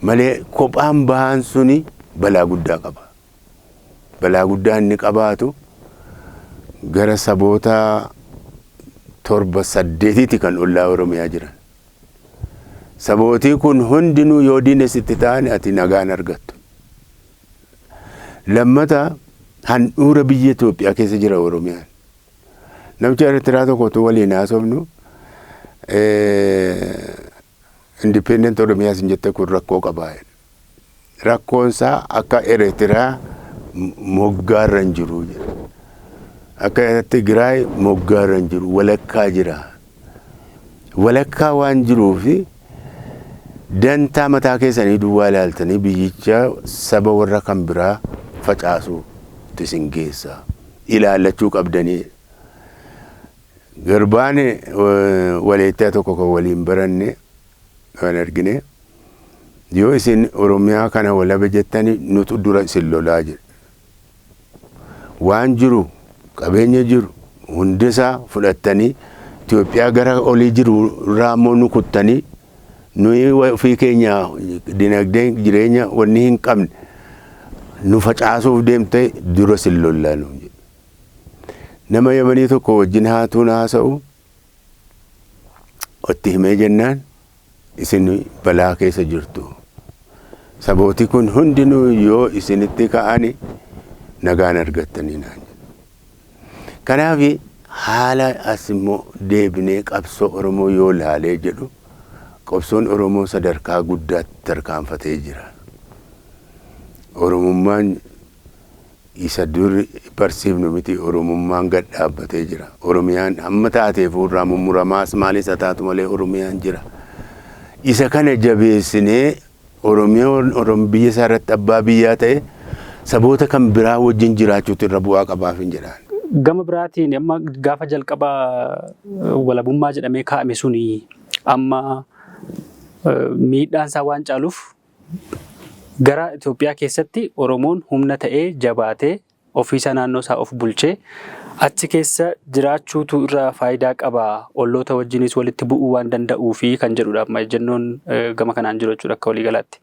Malee kophaan bahaan suni balaa guddaa qaba. Balaa guddaa inni qabaatu gara saboota torba saddeetiiti kan ollaa Oromiyaa jiran. Sabootii kun hundinuu yoo diina sitti ta'an ati nagaan argattu. Lammata, handhuura biyya Itoophiyaa keessa jira Oromiyaan. Namicha Eertiraa tokkotu waliin haasofnu, "Independent Oromiyaa sin jette kun rakkoo qabaa." Rakkoon isaa akka Eertiraa moggaarra hin jiru jedha. Akka Tigraay moggaarra hin jiru, walakkaa jira. Walakkaa waan jiruufi dantaa mataa keessanii duwwaa ilaaltanii biyyicha saba warra kan biraa facaasuutti isin geessa. Ilaallachuu qabdanii. Garbaan waleettaa tokko kan waliin baranne kan argine, "Yoo isin Oromiyaa kana walaba jettani nutu dura isin lolaa," jedhe. "Waan jiru, qabeenya jiru hundisaa fudhattanii Itoophiyaa gara olii jiru irraa immoo nu kuttanii, nuyi ofii keenya dinagdee jireenya wanni hin qabne nu facaasuuf deemte, dura isin lollaa," nuun jedhe. Nama Yamanii tokko wajjin haatuun haasa'u itti himee jennaan, "Isin balaa keessa jirtu. Sabooti kun hundinuu yoo isinitti ka'ani nagaan argattanii," naan jedhe. Kanaaf haala as immoo deebinee qabsoo Oromoo yoo laalee jedhu, qabsoon Oromoo sadarkaa guddaatti tarkaanfatee jira. Oromummaan isa dur barsiifnu miti, Oromummaan gad dhaabbatee jira. Oromiyaan hamma taateef irraa mummuramaas maalis haa taatu malee Oromiyaan jira. Isa kana jabeessinee Oromiyaan Orom biyya isaa irratti abbaa biyyaa ta'e saboota kan biraa wajjin jiraachuutu irra bu'aa qabaaf hin jedhaan. Gama biraatiin amma gaafa jalqaba walabummaa jedhamee kaa'ame suni amma miidhaan isaa waan caaluuf gara Itoophiyaa keessatti Oromoon humna ta'ee jabaatee ofiisa naannoo isaa of bulchee achi keessa jiraachuutu irra faayidaa qaba. Olloota wajjinis walitti bu'uu waan danda'uu fi kan jedhudha. Amma ejjennoon gama kanaan jiru jechuudha akka waliigalaatti.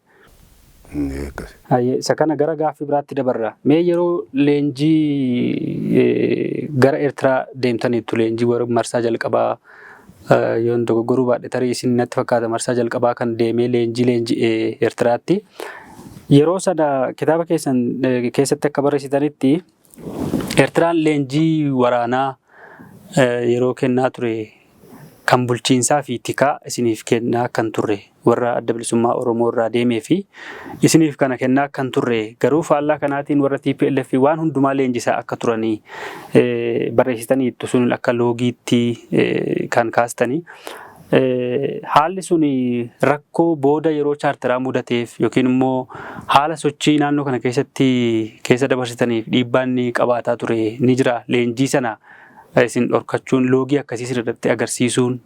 Isa kana gara gaaffii biraatti dabarra. Mee yeroo leenjii gara Eertiraa deemtaniittu, leenjii marsaa jalqabaa, yoon dogoggoruu baadhe tarii isin natti fakkaata, marsaa jalqabaa kan deemee leenjii leenji'ee Eertiraatti. Yeroo sana kitaaba keessan keessatti akka barreessitanitti, Eertiraan leenjii waraanaa yeroo kennaa ture kan bulchiinsaa fi tikaa isiniif kennaa kan turre, warra Adda Bilisummaa Oromoo irraa deemee fi isiniif kana kennaa kan turre, garuu faallaa kanaatiin warra TPLF waan hundumaa leenjisaa akka turanii barreessitaniittu, sun akka loogiitti kan kaastanii. Haalli sun rakkoo booda yeroo chaartaraa mudateef yookiin immoo haala sochii naannoo kana keessatti keessa dabarsitaniif dhiibbaan inni qabaataa ture ni jira. Leenjii sana isin dhorkachuun, loogii akkasii irratti agarsiisuun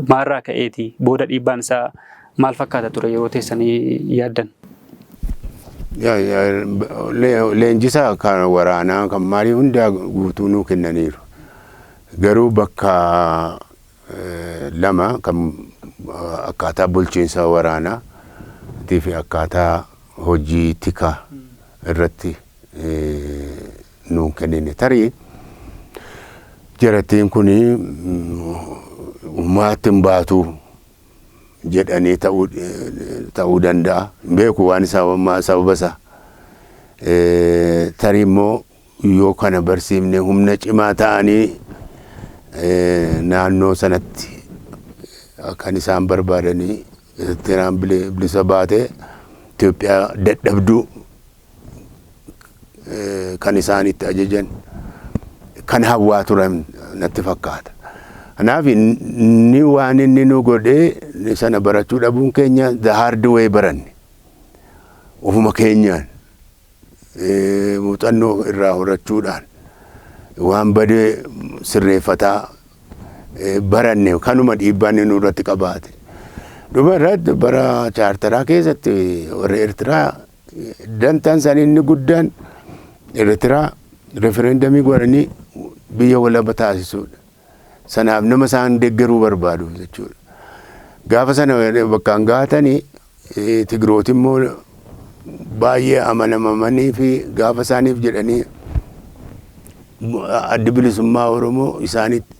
maalirraa ka'eeti? Booda dhiibbaan isaa maal fakkaata ture yeroo teessanii yaaddan? Leenjisaa kan waraanaa kan maalii hundaa guutuu nuu kennaniiru. Garuu bakka lama, kan akkaataa bulchiinsa waraanaa fi akkaataa hojii tikaa irratti nuu kennine. Tarii jarattiin kun humnaatti hin baatu jedhanii ta'uu danda'a. Beeku waan sababa isaa. Tarii immoo yoo kana barsiifne humna cimaa ta'anii naannoo sanatti kan isaan barbaadanii Eertiraan bilisa baatee Itoophiyaa dadhabduu kan isaan itti ajajan kan hawwaa turan natti fakkaata. Kanaaf inni waan inni nu godhee sana barachuu dhabuun keenya, the hard way baranne. Ofuma keenyaan muuxannoo irraa horachuudhaan waan badee sirreeffataa baranne, kanuma dhiibbaan inni nurratti qabaate. Dhuma irratti bara chaartaraa keessatti warra Eertiraa dantaan isaanii inni guddaan Eertiraa referendamii godhanii biyya walaba taasisuudha. Sanaaf nama isaan deeggaruu barbaadu jechuudha. Gaafa sana bakkaan gahatanii, Tigirooti immoo baay'ee amanamamanii fi gaafa isaaniif jedhanii Addi Bilisummaa Oromoo isaanitti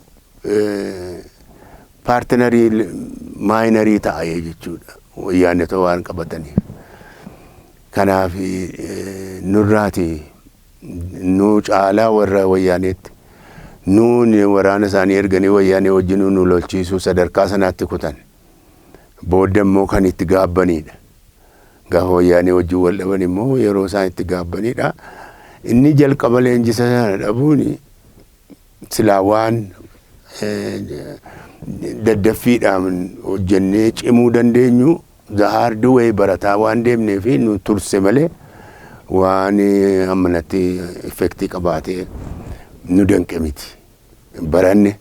partnerii minorii ta'ee jechuudha. Wayyaanota waan qabataniif. Kanaaf nurraati nu caalaa warra wayyaaneetti nuun waraana isaanii erganii wayyaanee wajjin nu lolchiisuu sadarkaa sanaatti kutan. Booda immoo kan itti gaabbanidha. Gaafa wayyaanee wajjin wal dhaban immoo yeroo isaan itti gaabbanidha. Inni jalqaba leenjisa sana dhabuun silaa waan daddaffiidhaan hojjennee cimuu dandeenyu, the hard way barataa waan deemnee fi nu turse malee waan ammanatti effectii qabaatee nu danqe miti. Baranne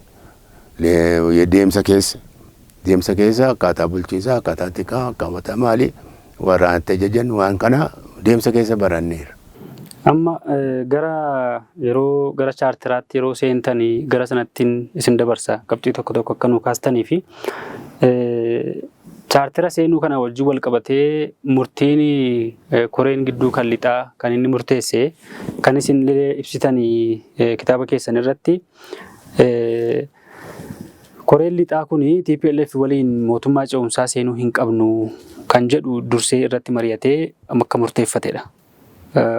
deemsa keessa akkaataa bulchiinsaa, akkaataa tikaa, akkaataa maalii, waraanatti ajajan, waan kana deemsa keessa baranneera. Amma gara yeroo gara chaartiraatti yeroo seentanii, gara sanattiin isin dabarsa, qabxii tokko tokko akka nu kaastanii fi chaartira seenuu kana wajjin wal qabatee murtiin koreen gidduu kan lixaa kan inni murteesse, kan isin ibsitanii kitaaba keessan irratti, koreen lixaa kun TPLF waliin mootummaa ce'umsaa seenuu hin qabnu kan jedhu dursee irratti mari'atee akka murteeffatedha.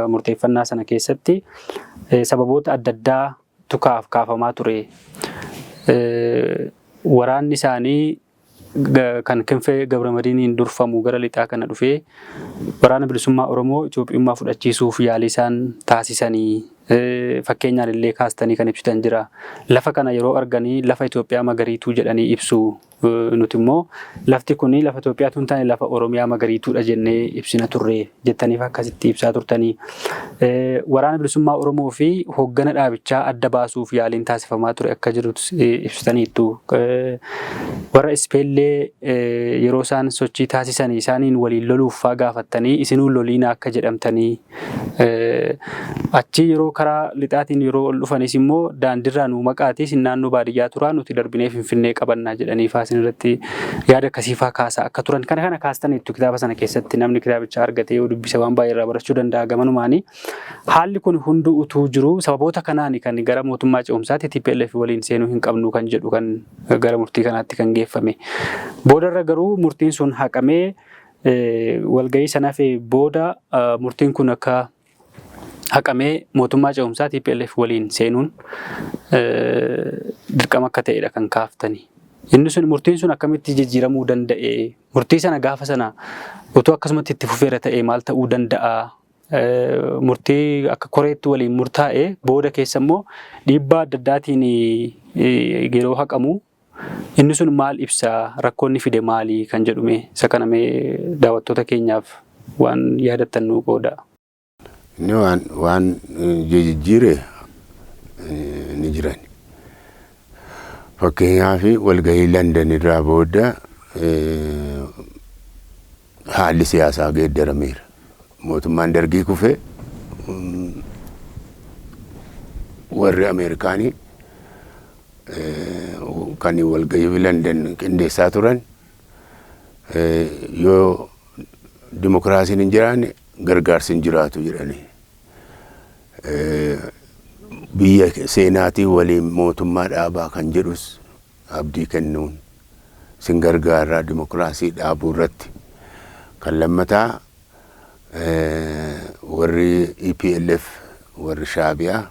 Murteeffannaa sana keessatti sababoota adda addaa tukaaf kaafamaa ture. Waraanni isaanii kan Kinfee Gabramadiiniin durfamu gara lixaa kana dhufee Waraana Bilisummaa Oromoo Itoophiyummaa fudhachiisuuf yaalii isaan taasisanii fakkeenyaan illee kaastanii kan ibsitan jira. Lafa kana yeroo arganii lafa Itoophiyaa magariituu jedhanii ibsu. Nuti immoo lafti kun lafa Itoophiyaatu hin taane, lafa Oromiyaa magariituudha jennee ibsina turre jettaniif akkasitti ibsaa turtanii. Waraana Bilisummaa Oromoo fi hooggana dhaabichaa adda baasuuf yaaliin taasifamaa ture akka jiru ibsitaniittu. Warra Ispeellee yeroo isaan sochii taasisan isaaniin waliin loluuf faa gaafattanii isinuu loliina akka jedhamtanii achii yeroo karaa lixaatiin yeroo ol dhufanis immoo daandiirraa nu maqaatii isin naannoo baadiyyaa turaa, nuti darbinee Finfinnee qabannaa jedhanii faa isin irratti yaada akkasii faa kaasaa akka turan kana kaastaniittu kitaaba sana keessatti. Namni kitaabicha argatee yoo dubbise waan baay'ee irraa barachuu danda'a gamanumaanii. Haalli kun hunduu utuu jiru, sababoota kanaan kan gara mootummaa ce'umsaatti TPLF waliin seenuu hin qabnu kan jedhu kan gara murtii kanaatti kan geeffame. Boodarra garuu murtiin sun haqamee, walgahii sanaaf booda murtiin kun akka haqamee mootummaa ce'umsaa TPLF waliin seenuun dirqama akka ta'edha kan kaaftani. Inni sun, murtiin sun akkamitti jijjiiramuu danda'e? Murtii sana gaafa sana utuu akkasumatti itti fufeera ta'e maal ta'uu danda'a? Murtii akka koreetti waliin murtaa'e booda keessa immoo dhiibbaa adda addaatiin yeroo haqamu inni sun maal ibsaa? Rakkoonni fide maali kan jedhume, isa kana mee daawwattoota keenyaaf waan yaadattan nuu qooda. Inni waan jijjiire ni jiran. Fakkeenyaaf, walgahii London irraa booda haalli siyaasaa geeddarameera. Mootummaan Dargii kufee, warri Ameerikaanii kan walgahii London qindeessaa turan yoo dimokiraasiin hin jiraanne gargaarsi hin jiraatu jedhanii. Biyya seenaatii waliin mootummaa dhaabaa kan jedhus abdii kennuun sin gargaaraa dimokiraasii dhaabuu irratti. Kan lammataa, warri EPLF, warri Shaabiyaa,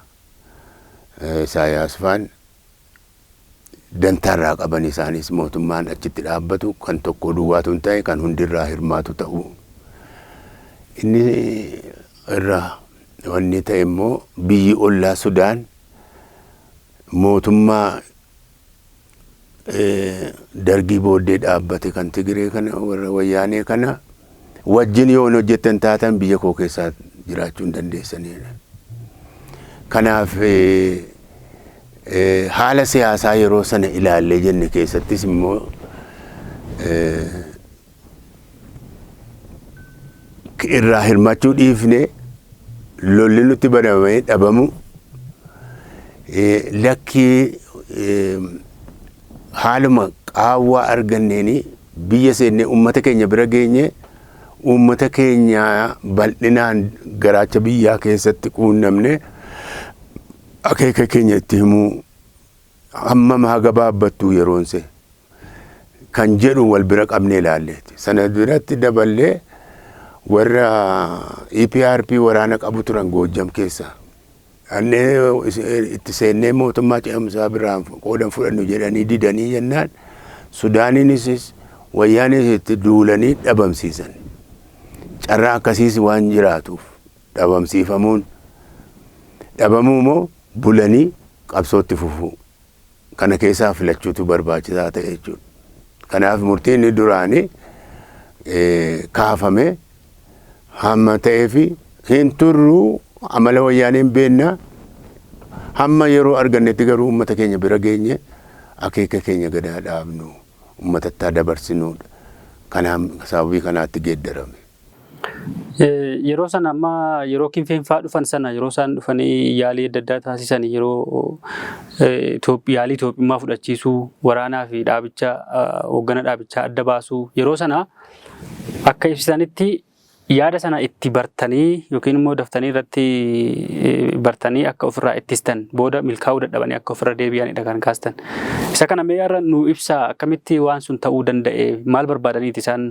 Isaayaas faan dantaarraa qaban, isaanis mootummaan achitti dhaabbatu kan tokko duwwaatu hin ta'e, kan hundirraa hirmaatu ta'uu. Inni irraa wanni ta'e immoo biyyi ollaa Sudaan mootummaa Dargii booddee dhaabbate kan Tigiree kana, warra Wayyaanee kana wajjin yoo hin hojjettan taatan biyya koo keessaa jiraachuu hin dandeessanidha. Kanaaf haala siyaasaa yeroo sana ilaallee jenne keessattis immoo irraa hirmaachuu dhiifne, lolli nutti banamee dhabamu, lakkii haaluma qaawwaa arganneeni biyya seennee uummata keenya bira geenye, uummata keenya bal'inaan garaacha biyyaa keessatti quunnamne, akeeka keenya itti himuu hammam haa gabaabbattu yeroonse kan jedhu wal bira qabnee ilaalleeti. Sana biratti daballee warra EPRP waraana qabu turan Goojjam keessa. Annee itti seennee mootummaa ce'umsaa biraan qoodan fudhannu jedhanii didanii jennaan, Sudaaniinis Wayyaanis itti duulanii dhabamsiisan. Carraa akkasiis waan jiraatuuf dhabamsiifamuun dhabamuu moo bulanii qabsootti fufuu, kana keessaa filachuutu barbaachisaa ta'e jechuudha. Kanaaf murtiin inni duraanii kaafame hamma ta'ee fi hin turru, amala Wayyaaneen beennaa, hamma yeroo argannetti garuu uummata keenya bira geenye akeeka keenya gadaa dhaabnu uummatatti haa dabarsinuudha. Kanaan sababii kanaatti geeddarame. Yeroo sana amma yeroo Kinfeen fa'aa dhufan sana, yeroo isaan dhufanii yaalii adda addaa taasisan, yeroo yaalii Itoophiyummaa fudhachiisuu, waraanaa fi dhaabicha, hooggana dhaabichaa adda baasuu, yeroo sana akka ibsitanitti yaada sana itti bartanii yookiin immoo daftanii irratti bartanii akka ofirraa ittistan, booda milkaa'uu dadhabanii akka ofirra deebi'anidha kan kaastan. Isa kana mee har'a nu ibsaa. Akkamitti waan sun ta'uu danda'e? Maal barbaadaniiti isaan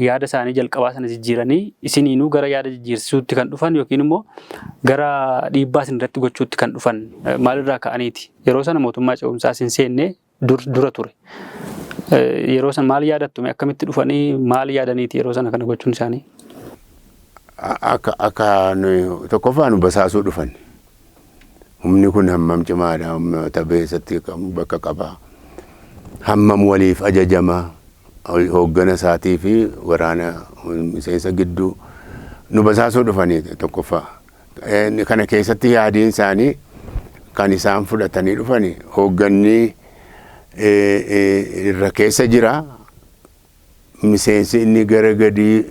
yaada isaanii jalqabaa sana jijjiiranii isiniinuu gara yaada jijjiirsisuutti kan dhufan, yookiin immoo gara dhiibbaa isin irratti gochuutti kan dhufan maalirraa ka'aniiti? Yeroo sana mootummaa ce'umsaa isin seenne dura ture. Yeroo sana maal yaadattu? Akkamitti dhufanii, maal yaadaniiti yeroo sana kana gochuun isaanii? Akka nuyi tokkoffaa nu basaasuu dhufan. Humni kun hammam cimaadha, uummata keessatti bakka qaba. Hammam waliif ajajama, hooggana isaatii fi waraana miseensa gidduu nu basaasuu dhufanii tokkoffaa. Kana keessatti yaadiin isaanii kan isaan fudhatanii dhufani hoogganni irra keessa jira. Miseensi inni gara gadii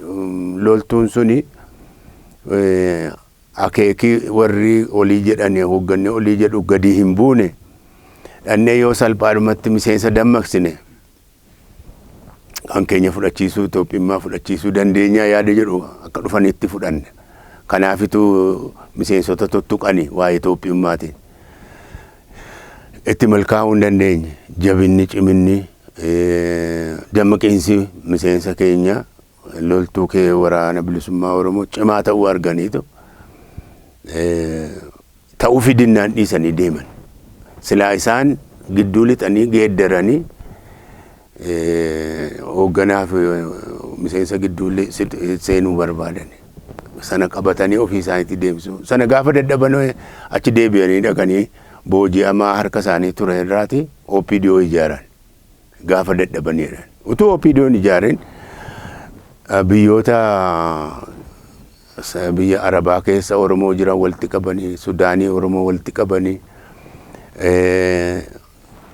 loltuun suni Akeekii warri olii jedhan, hoogganni olii jedhu gadi hin buune, dhannee yoo salphaadhumatti miseensa dammaqsine kan keenya fudhachiisuu, Itoophiyummaa fudhachiisuu dandeenya yaada jedhu akka dhufanitti fudhanne. Kanaafitu miseensota tuttuqani waa'ee Itoophiyummaatiin. Itti milkaa'uu hin dandeenye. Jabinni, ciminni, dammaqiinsi miseensa keenya, loltuu kee, Waraana Bilisummaa Oromoo cimaa ta'uu arganiitu ta'uu fidinnaan dhiisanii deeman. Silaa isaan gidduu lixanii geeddaranii hoogganaa fi miseensa gidduu seenuu barbaadan. Sana qabatanii ofii isaaniitti deemsisu. Sana gaafa dadhaban achi deebi'anii dhaqanii booji'amaa harka isaanii ture irraati OPDO ijaaran. Gaafa dadhabaniidha. Utuu OPDO'n ijaarin biyyoota biyya Arabaa keessa Oromoo jiran walitti qabanii, Sudaanii Oromoo walitti qabanii,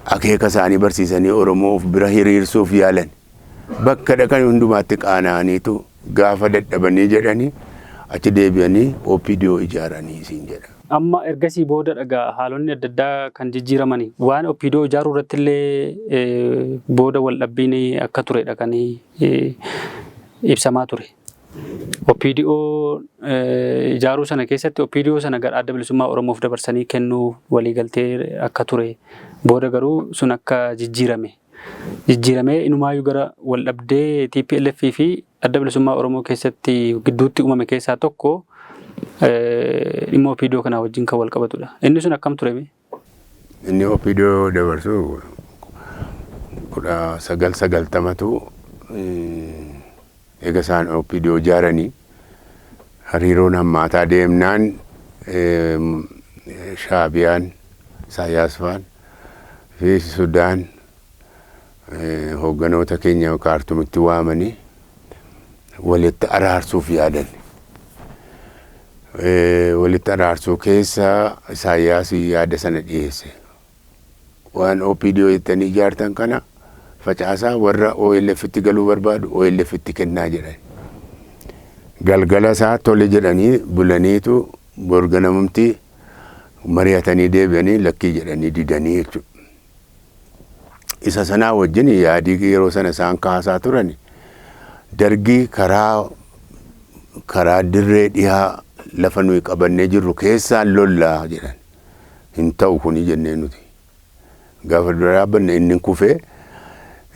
akeeka isaanii barsiisanii Oromoo of bira hiriirsuuf yaalan. Bakka dhaqan hundumaatti qaana'aniitu gaafa dadhabanii jedhanii achi deebi'anii OPDO ijaaranii siin jedha. Amma ergasii booda dhagaa haalonni adda addaa kan jijjiiramanii waan OPDO ijaaruu irratti illee booda wal dhabbiin akka turedha kan ibsamaa ture. OPDO ijaaruu sana keessatti OPDO sana gara Adda Bilisummaa Oromoof dabarsanii kennuu waliigaltee akka ture, booda garuu sun akka jijjiirame. Jijjiiramee inumaayyuu gara wal dhabdee TPLF fi Adda Bilisummaa Oromoo keessatti gidduutti uumame keessaa tokko dhimma OPDO kanaa wajjin kan wal qabatudha. Inni sun akkam ture? Inni OPDO dabarsu 1990tu eega isaan OPDO ijaaranii hariiroon hammaataa deemnaan, Shaabiyaan, Isaayyaas faan fi Sudaan hoogganoota keenya Kaartumitti waamanii walitti araarsuuf yaadan. Walitti araarsuu keessa Isaayyaas yaada sana dhiyeesse. Waan OPDO jettanii ijaartan kana facaasaa, warra OLF itti galuu barbaadu OLF itti kennaa jedhan. Galgala isaa tole jedhanii bulaniitu borganamumti mari'atanii deebi'anii lakkii jedhanii didanii jechuudha. Isa sanaa wajjin yaadii yeroo sana isaan kaasaa turan, Dargii karaa dirree dhihaa lafa nuyi qabannee jirru keessaan lollaa jedhan. Hin ta'u kuni jennee nuti. Gaafa dura dhaabbanne inni kufee,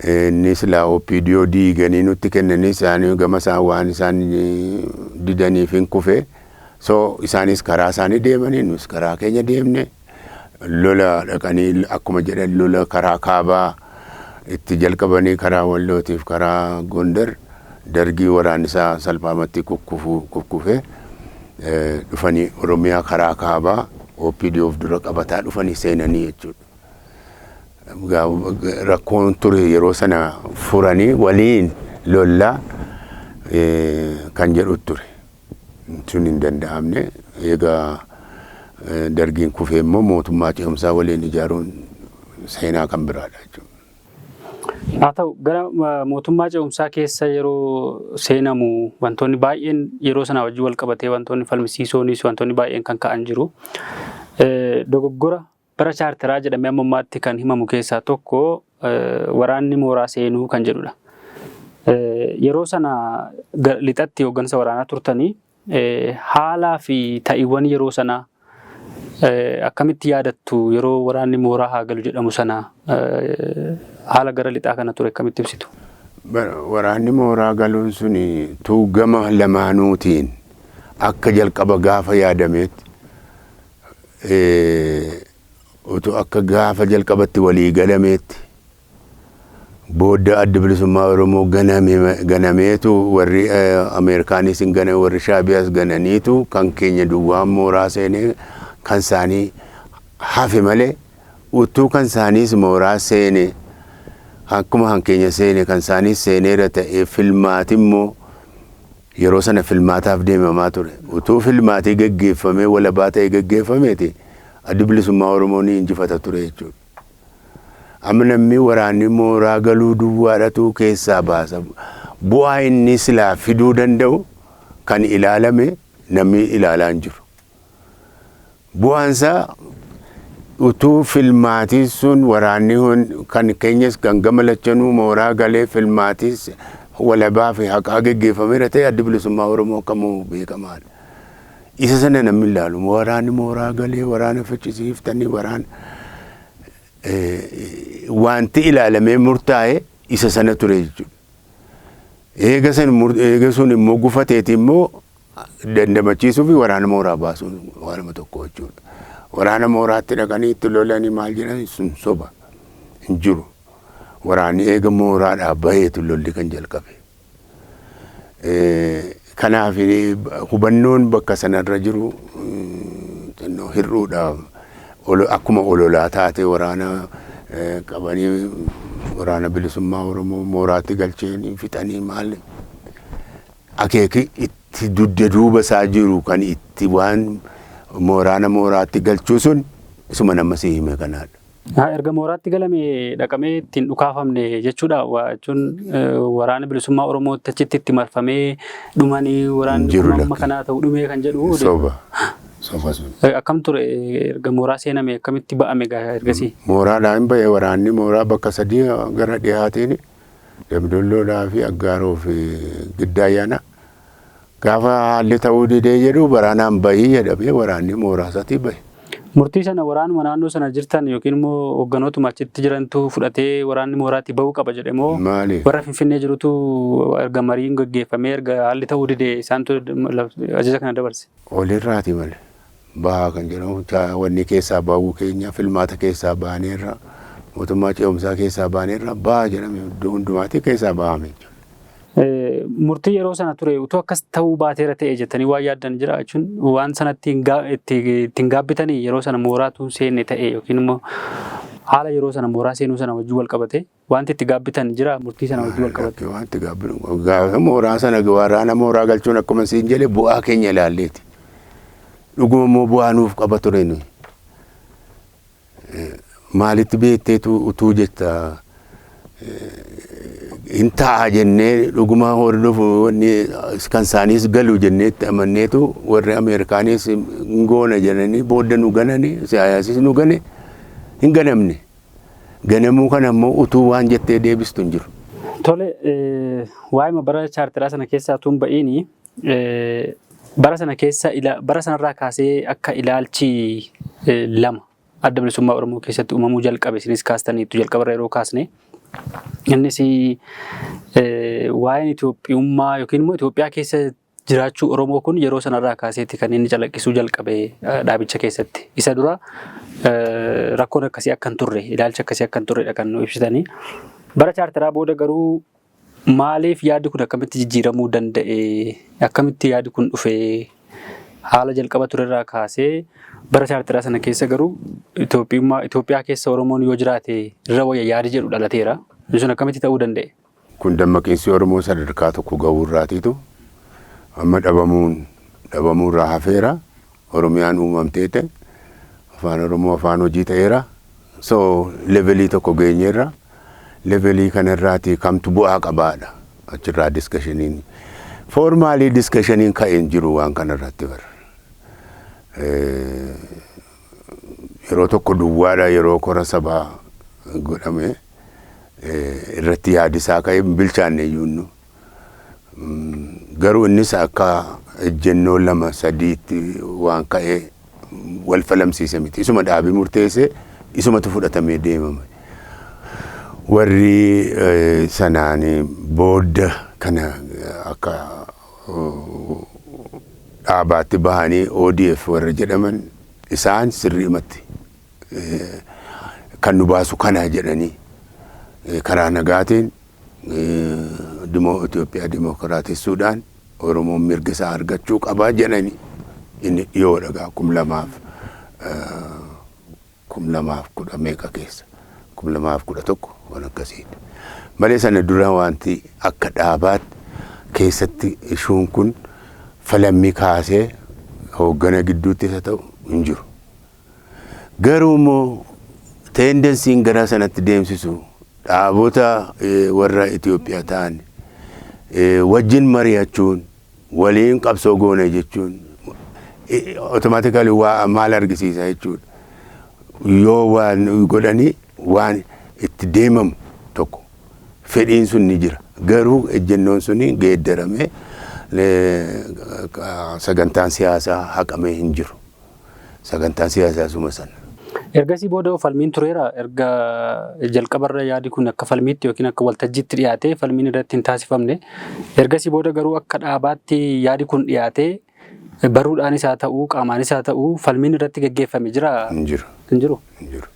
inni silaa OPDO diiganii nutti kennanii, isaanii gama isaan waan isaan didaniif hin kufee. So isaanis karaa isaanii deemanii, nus karaa keenya deemne, lola dhaqanii akkuma jedhan lola karaa kaabaa itti jalqabanii, karaa Wallootiif karaa Gondar Dargii waraanni isaa salphaamatti kukkufee dhufanii Oromiyaa karaa kaabaa OPDO of dura qabataa dhufanii seenanii jechuudha. Rakkoon ture yeroo sana furanii waliin lollaa kan jedhu ture. Sun hin danda'amne. Egaa Dargiin kufee immoo mootummaa ce'umsaa waliin ijaaruun seenaa kan biraadha jechuudha. Haa ta'u, gara mootummaa ce'umsaa keessa yeroo seenamu wantoonni baay'een yeroo sanaa wajjin wal qabatee wantoonni falmisiisoonis wantoonni baay'een kan ka'an jiru. Dogoggora bara chaarteraa jedhamee amma ammaatti kan himamu keessaa tokko waraanni mooraa seenuu kan jedhudha. Yeroo sana lixatti hooggansa waraanaa turtanii, haalaa fi ta'iiwwan yeroo sanaa akkamitti yaadattu? Yeroo waraanni mooraa haa galu jedhamu sana haala gara lixaa kana ture akkamitti ibsitu? Waraanni mooraa galuun suni tuugama lamaanuutiin akka jalqaba gaafa yaadameetti, utuu akka gaafa jalqabatti walii galameetti, booda Adda Bilisummaa Oromoo ganameetu, warri Ameerikaanis hin gane, warri Shaabiyaas gananiitu, kan keenya duwwaan mooraa seenee kan isaanii hafe malee, utuu kan isaaniis mooraa seene, akkuma kan keenya seene kan isaaniis seeneera ta'ee, filmaati immoo yeroo sana filmaataaf deemamaa ture. Utuu filmaatii geggeeffamee, walabaa ta'ee geggeeffameeti, Addi Bilisummaa Oromoo ni injifata ture jechuudha. Amma namni waraanni mooraa galuu duwwaadhatu keessaa baasa. Bu'aa inni silaa fiduu danda'u kan ilaalame namni ilaalaa hin jiru. Bu'aansaa utuu filmaatii sun waraanni kan keenyas kan gama lachanuu mooraa galee filmaatiis walabaa fi haqaa geggeeffameera ta'e, Addi Bilisummaa Oromoo akka mo'u beekamaadha. Isa sana namni ilaalu waraanni mooraa galee waraana ficcisiiftanii waraana wanti ilaalamee murtaa'e isa sana ture jechuudha. Eega san eega sun immoo gufateeti immoo dandamachiisuu fi waraana mooraa baasuun waanuma tokko jechuudha. Waraana mooraatti dhaqanii itti lolanii maal jedhan sun soba hin jiru. Waraanni eega mooraadhaa baheetu lolli kan jalqabe. Kanaaf hubannoon bakka sanarra jiru xinnoo hir'uudha. Akkuma ololaa taate waraana qabanii waraana bilisummaa Oromoo mooraatti galcheen fixanii maal akeeki itti dugda duuba isaa jiru kan itti waan mooraana mooraatti galchuu sun isuma nama si hime kanaadha. Erga mooraatti galame dhaqamee ittiin dhukaafamne jechuudha. Jechuun waraana bilisummaa Oromootti achitti itti marfamee dhumanii waraanni amma kanaa ta'u dhumee kan jedhu. Soba. Soba sun. Akkam ture erga mooraa seename, akkamitti ba'ame ergasii? Mooraadhaan hin ba'e. Waraanni mooraa bakka sadii gara dhihaatiin, Damdolloodhaa fi Aggaaroo fi Giddaa Ayyaana. Gaafa haalli ta'uu didee jedhu waraanaan bahii jedhamee waraanni mooraa isaatii bahe. Murtii sana waraanuma naannoo sana jirtan yookiin immoo hoogganootuma achitti jirantu fudhatee waraanni mooraatti bahuu qaba jedhe moo Maali? warra Finfinnee jirutu erga mariin gaggeeffamee, erga haalli ta'uu dide isaantu ajaja kana dabarse? Olirraati malee. Bahaa kan jedhamu wanni keessaa bahuu keenya filmaata keessaa baaneerra, mootummaa ce'umsaa keessaa baaneerra, bahaa jedhame, iddoo hundumaatti keessaa bahame jechuudha. Murtii yeroo sana ture utuu akkas ta'uu baateera ta'e jettanii waan yaaddan jira jechuun waan sanatti ittiin gaabbitanii yeroo sana mooraatu seenne ta'e yookiin immoo haala yeroo sana mooraa seenuu sana wajjin wal qabate wanti itti gaabbitan jira murtii sana wajjin wal qabate? Wanti gaabbinu gaafa mooraa sana waraana mooraa galchuun akkuma siin jedhe bu'aa keenya ilaalleeti. Dhuguma immoo bu'aa nuuf qaba ture nuyi. Maalitti beekteetu utuu jetta hin ta'a jennee dhuguma hordofu wanni kan isaaniis galu jennee itti amanneetu warri Ameerikaanis hin goona jedhanii booda nu gananii, siyaasis nu gane, hin ganamne. Ganamuu kana immoo utuu waan jettee deebistu hin jiru. Tole, waa'ima bara chaartiraa sana keessaa tun ba'iini bara sana keessa bara sanarraa kaasee akka ilaalchi lama Adda Bilisummaa Oromoo keessatti uumamuu jalqabe isinis kaastaniittu jalqabarra yeroo kaasne. Innis waa'een Itoophiyummaa yookiin immoo Itoophiyaa keessa jiraachuu Oromoo kun yeroo sanarraa kaaseeti kan inni calaqqisuu jalqabe dhaabicha keessatti. Isa dura rakkoon akkasii akka hin turre, ilaalchi akkasii akka hin turredha kan nu ibsitanii. Bara chaartiraa booda garuu maaliif yaaddi kun akkamitti jijjiiramuu danda'e? Akkamitti yaaddi kun dhufe? Haala jalqaba turerraa kaasee bara chaartiraa sana keessa garuu Itoophiyummaa Itoophiyaa keessa Oromoon yoo jiraate irra wayya yaadi jedhu dhalateera. Inni sun akkamitti ta'uu danda'e? Kun dammaqiinsi Oromoo sadarkaa tokko gahuu irraatiitu amma dhabamuun dhabamuurraa hafeera. Oromiyaan uumamteete afaan Oromoo afaan hojii ta'eera. So levelii tokko geenyeerra. Levelii kanarraati kamtu bu'aa qabaadha. Achirraa discussioniin formally discussioniin ka'een jiru waan kanarratti bara. Yeroo tokko duwwaadha yeroo kora sabaa godhame irratti yaadisaa ka'ee bilchaanne iyyuu. Garuu innis akka ejjennoo lama sadiitti waan ka'ee wal falamsiise miti. Isuma dhaabii murteesse isumatu fudhatamee deemama. Warri sanaan booda kana akka dhaabaatti bahanii ODF warra jedhaman isaan sirriimatti kan nu baasu kana jedhanii karaa nagaatiin Itoophiyaa dimokiraatessuudhaan Oromoon mirga isaa argachuu qabaa jedhanii inni dhiyoodha gaa 2010 meeqa keessa, 2011 waan akkasiidha. Malee sana dura wanti akka dhaabaatti keessatti ishuun kun falammii kaasee hooggana gidduutti isa ta'u hin jiru. Garuu immoo tendencyn gara sanatti deemsisu dhaabota warra Itoophiyaa ta'an wajjin mari'achuun waliin qabsoo goone jechuun Automatically waa maal argisiisa jechuudha. Yoo waan godhanii waan itti deemamu tokko fedhiin sun ni jira. Garuu ejjennoon suni geeddaramee sagantaan siyaasaa haqamee hin jiru. Sagantaan siyaasaa suma sana. Ergasii booda falmiin tureera. Erga jalqabarra yaadi kun akka falmiitti yookiin akka waltajjiitti dhiyaatee falmiin irratti hin taasifamne. Ergasii booda garuu akka dhaabaatti yaadi kun dhiyaatee baruudhaanis haa ta'uu, qaamaanis haa ta'uu, falmiin irratti gaggeeffame jira? Hin jiru. Hin jiru. Hin jiru.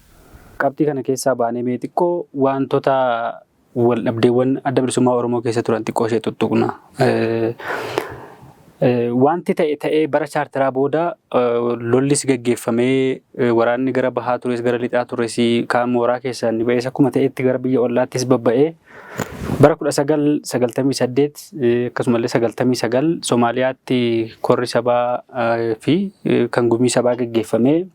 Qabxii kana keessaa baanee mee xiqqoo wantoota wal dhabdeewwan Adda Bilisummaa Oromoo keessa turan xiqqoo ishee tuttuqna. Wanti ta'e ta'ee, bara chaartaraa booda lollis gaggeeffamee, waraanni gara bahaa tures, gara lixaa tures, kaan mooraa keessaa inni ba'es, akkuma ta'etti gara biyya ollaattis babba'ee, bara 1998 akkasumallee 99 Somaaliyaatti korri sabaa fi kan gumii sabaa gaggeeffamee,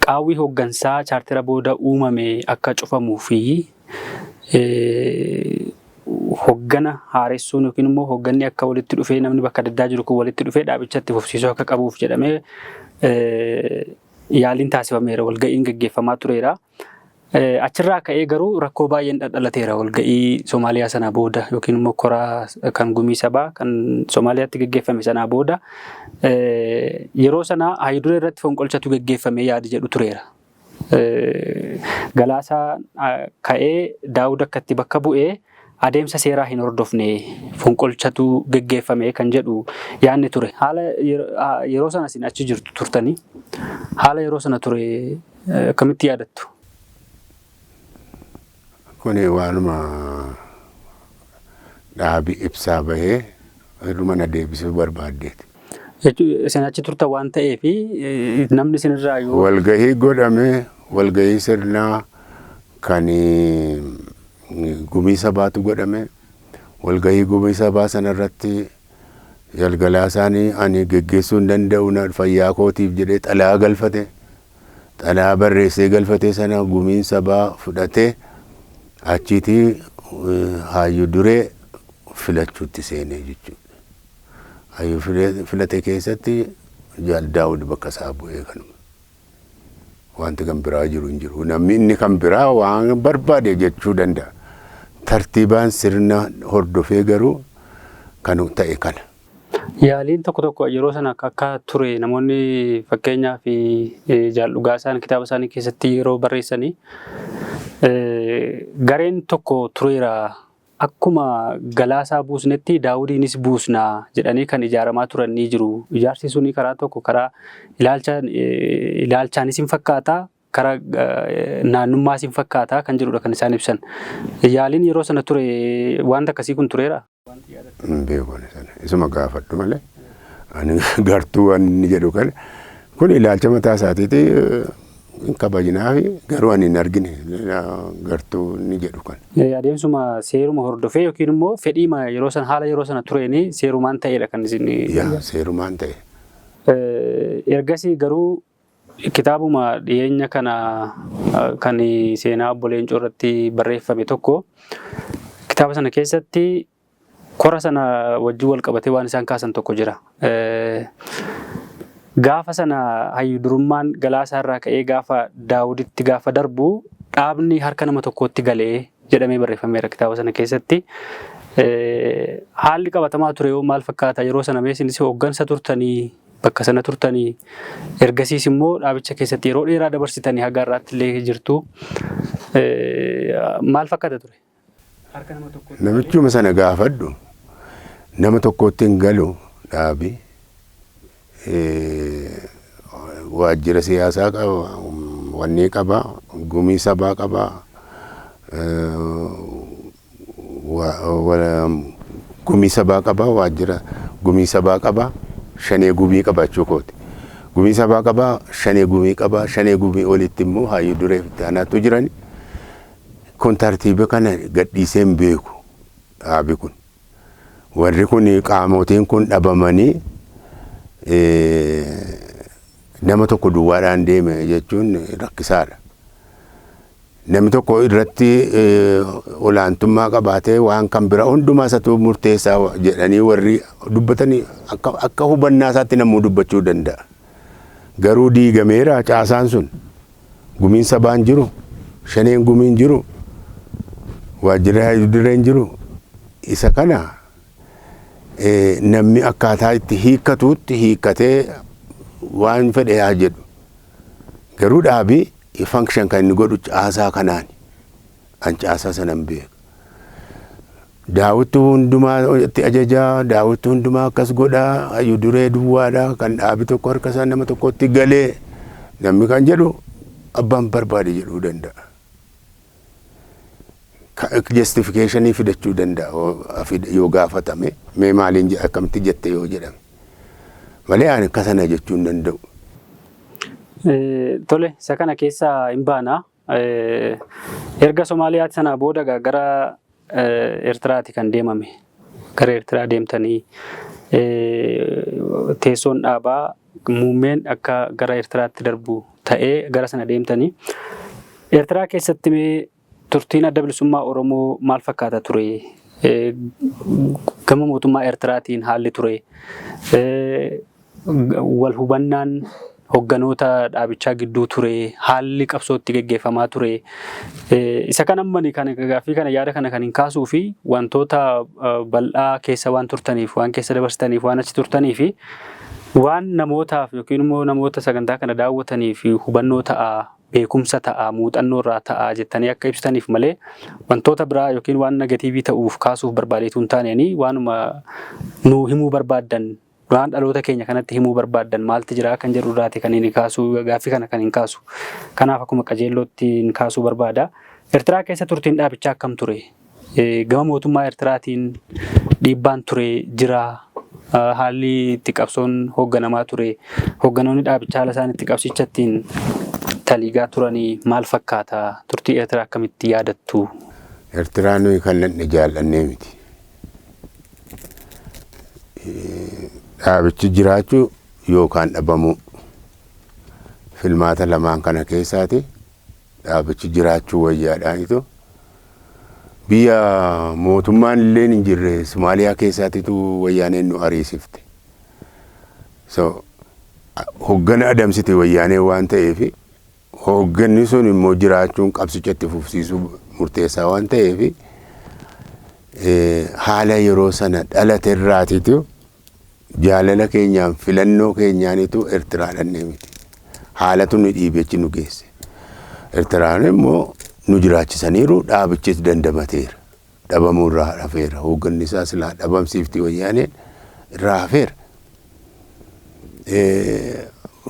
qaawwi hooggansaa chaartera booda uumame akka cufamuu fi hoggana haaressuun yookiin immoo hoogganni akka walitti dhufee, namni bakka adda addaa jiru kun walitti dhufee dhaabicha itti fufsiisuu akka qabuuf jedhamee yaaliin taasifameera, walga'iin gaggeeffamaa tureera. Achirraa ka'ee garuu rakkoo baay'een dhalateera walga'ii Somaaliyaa sanaa booda, yookiin immoo koraa kan gumii sabaa kan Somaaliyaatti gaggeeffame sanaa booda. Yeroo sana haayiduree irratti fonqolchatu gaggeeffame yaadi jedhu tureera. Galaasaa ka'ee Daawud akka itti bakka bu'ee adeemsa seeraa hin hordofne, fonqolchatu gaggeeffame kan jedhu yaadni ture. Haala yeroo sana isin achi jirtu turtanii, haala yeroo sana ture akkamitti yaadattu? Kuni waanuma dhaabii ibsaa bahee hir'uma na deebisuu barbaaddeeti. Isin achi turtan waan ta'eef namni isinirraa yoo. Walgahii godhame, walgahii sirnaa kan gumii sabaatu godhame. Walgahii gumii sabaa sanarratti Galgalaasaanii ani geggeessuu hin danda'u na fayyaa kootiif jedhee xalayaa galfate. Xalayaa barreessee galfate sana gumiin sabaa fudhatee, achiitii hayyuu duree filachuutti seenee jechuudha. Hayyuu filate keessatti Jaal Daawud bakka isaa bu'ee kanuma. Wanti kan biraa jiru hin jiru. Namni inni kan biraa waan barbaade jechuu danda'a. Tartiibaan sirna hordofee garuu kan ta'e kana. Yaaliin tokko tokko yeroo sana akka ture namoonni, fakkeenyaaf Jaal Dhugaasaan kitaaba isaanii keessatti yeroo barreessanii, gareen tokko tureera, akkuma Galaasaa buusnetti Daawudiinis buusnaa jedhanii kan ijaaramaa turan ni jiru. Ijaarsi suni karaa tokko karaa ilaalchaanis hin fakkaata, karaa naannummaas hin fakkaata kan jedhudha kan isaan ibsan. Yaaliin yeroo sana ture wanta akkasii kun tureera? Hin beeku ani sana. Isuma gaafadhu malee. Ani gartuu waan inni jedhu kana kun ilaalcha mataa isaatiiti, hin kabajnaafi, garuu ani hin argine gartuu inni jedhu kana. Adeemsuma seeruma hordofee yookiin immoo fedhiima yeroo sana, haala yeroo sana tureeni seerumaan ta'edha kan isin. Yaa, seerumaan ta'e. Ergasii garuu kitaabuma dhiyeenya kana kan seenaa obbo Leencoo irratti barreeffame tokko, kitaaba sana keessatti kora sana wajjin wal qabatee waan isaan kaasan tokko jira. Gaafa sana hayyu durummaan Galaasaa irraa ka'ee gaafa Daawuditti gaafa darbu dhaabni harka nama tokkootti galee jedhamee barreeffameera kitaaba sana keessatti. Haalli qabatamaa ture yoo maal fakkaata yeroo sana? Mee isinis hooggansa turtanii, bakka sana turtanii, ergasiis immoo dhaabicha keessatti yeroo dheeraa dabarsitanii haga har'aatti illee jirtu. Maal fakkaata ture? Harka nama tokkootti. Namichuma sana gaafadhu. Nama tokkotti hin galu dhaabi. Waajjira siyaasaa qaba, wanni qaba, gumii sabaa qaba, gumii sabaa qaba, waajjira gumii sabaa qaba, shanee gumii qaba jechuu kooti. Gumii sabaa qaba, shanee gumii qaba, shanee gumii olitti immoo hayyuu duree fi itti aanaatu jirani. Kun tartiiba kana gadhiisee hin beeku dhaabi kun. Warri kun, qaamotiin kun dhabamanii nama tokko duwwaadhaan deeme jechuun rakkisaadha. Namni tokko irratti olaantummaa qabaatee waan kan bira hundumaa isatu murteessaa jedhanii warri dubbatanii akka hubannaa isaatti namuu dubbachuu danda'a. Garuu diigameera caasaan sun. Gumiin sabaan jiru, shaneen gumiin jiru, waajjirri hayyuu jiru. Isa kana namni akkaataa itti hiikkatuutti hiikkatee waan fedhe haa jedhu. Garuu dhaabii function kan inni godhu caasaa kanaani. An caasaa sanan beeka. Daawwitu hundumaa itti ajajaa, daawwitu hundumaa akkas godhaa, hayyuu duree duwwaadhaa, kan dhaabi tokko harka isaa nama tokkotti galee namni kan jedhu abbaan barbaade jedhuu danda'a. Justificationii fidachuu danda'a yoo gaafatame, mee maaliin akkamitti jette yoo jedhame. Malee ani akka sana jechuu hin danda'u. Tole, isa kana keessaa hin baana. Erga Somaaliyaatti sana booda gara Eertiraati kan deemame. Gara Eertiraa deemtanii teessoon dhaabaa muummeen akka gara Eertiraatti darbu ta'ee gara sana deemtanii. Eertiraa keessatti mee turtiin Adda Bilisummaa Oromoo maal fakkaata ture? Gama mootummaa Eertiraatiin haalli ture. Wal hubannaan hogganoota dhaabichaa gidduu ture, haalli qabsootti geggeeffamaa ture. Isa kan ammani kan gaaffii kana yaada kana kan hin kaasuu fi wantoota bal'aa keessa waan turtaniif, waan keessa dabarsitaniif, waan achi turtanii fi waan namootaaf yookiin immoo namoota sagantaa kana daawwataniif hubannoo ta'a, beekumsa ta'a, muuxannoo irraa ta'a jettanii akka ibsitaniif malee wantoota biraa yookiin waan negatiivii ta'uuf kaasuuf barbaadeetu hin taaneen, waanuma nuu himuu barbaaddan, waan dhaloota keenya kanatti himuu barbaaddan maaltu jira kan jedhu irraati kan inni kaasu, gaaffii kana kan hin kaasu. Kanaaf akkuma qajeellootti hin kaasuu barbaada. Eertiraa keessa turtiin dhaabichaa akkam ture? Gama mootummaa Eertiraatiin dhiibbaan ture jira. Haalli itti qabsoon hoogganamaa ture. Hoogganoonni dhaabichaa haala isaan itti qabsicha ittiin taliigaa turanii maal fakkaata? Turtii Eertiraa akkamitti yaadattu? Eertiraa nuyi kan nanne jaallannee miti. Dhaabichi jiraachuu yookaan dhabamuu, filmaata lamaan kana keessaati dhaabichi jiraachuu wayyaadhaanitu biyya mootummaan illee hin jirre Somaaliyaa keessaatitu wayyaaneen nu ariisifte. So hoggana adamsite wayyaanee waan ta'eef, hoogganni sun immoo jiraachuun qabsicha itti fufsiisuu murteessaa waan ta'eef, haala yeroo sana dhalate irraatitu jaalala keenyaan filannoo keenyaanitu Eertiraa dhannee miti. Haalatu nu dhiibechi nu geesse. Eertiraan immoo nu jiraachisaniiru, dhaabichis dandamateera. Dhabamuu irraa hafeera. Hoogganni isaa silaa dhabamsiifti wayyaaneen, irraa hafeera.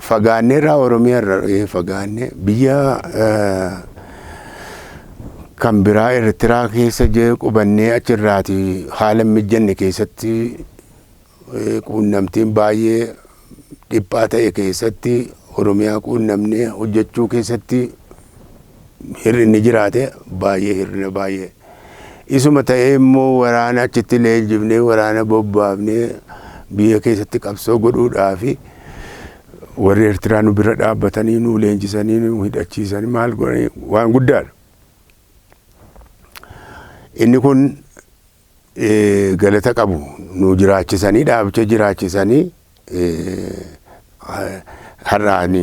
Fagaannee irraa Oromiyaa irraa fagaannee biyya kan biraa Eertiraa keessa qubannee achirraati haala hin mijanne keessatti, quunnamtiin baay'ee dhiphaa ta'e keessatti Oromiyaa quunnamnee hojjechuu keessatti hir'inni jiraate baay'ee, hir'ina baay'ee. Isuma ta'ee immoo waraana achitti leenjifnee, waraana bobbaafnee biyya keessatti qabsoo godhuudhaafi warri Eertiraa nu bira dhaabbatanii nu leenjisanii, nu hidhachiisanii, maal godhanii, waan guddaadha. Inni kun galata qabu, nu jiraachisanii, dhaabicha jiraachisanii har'aan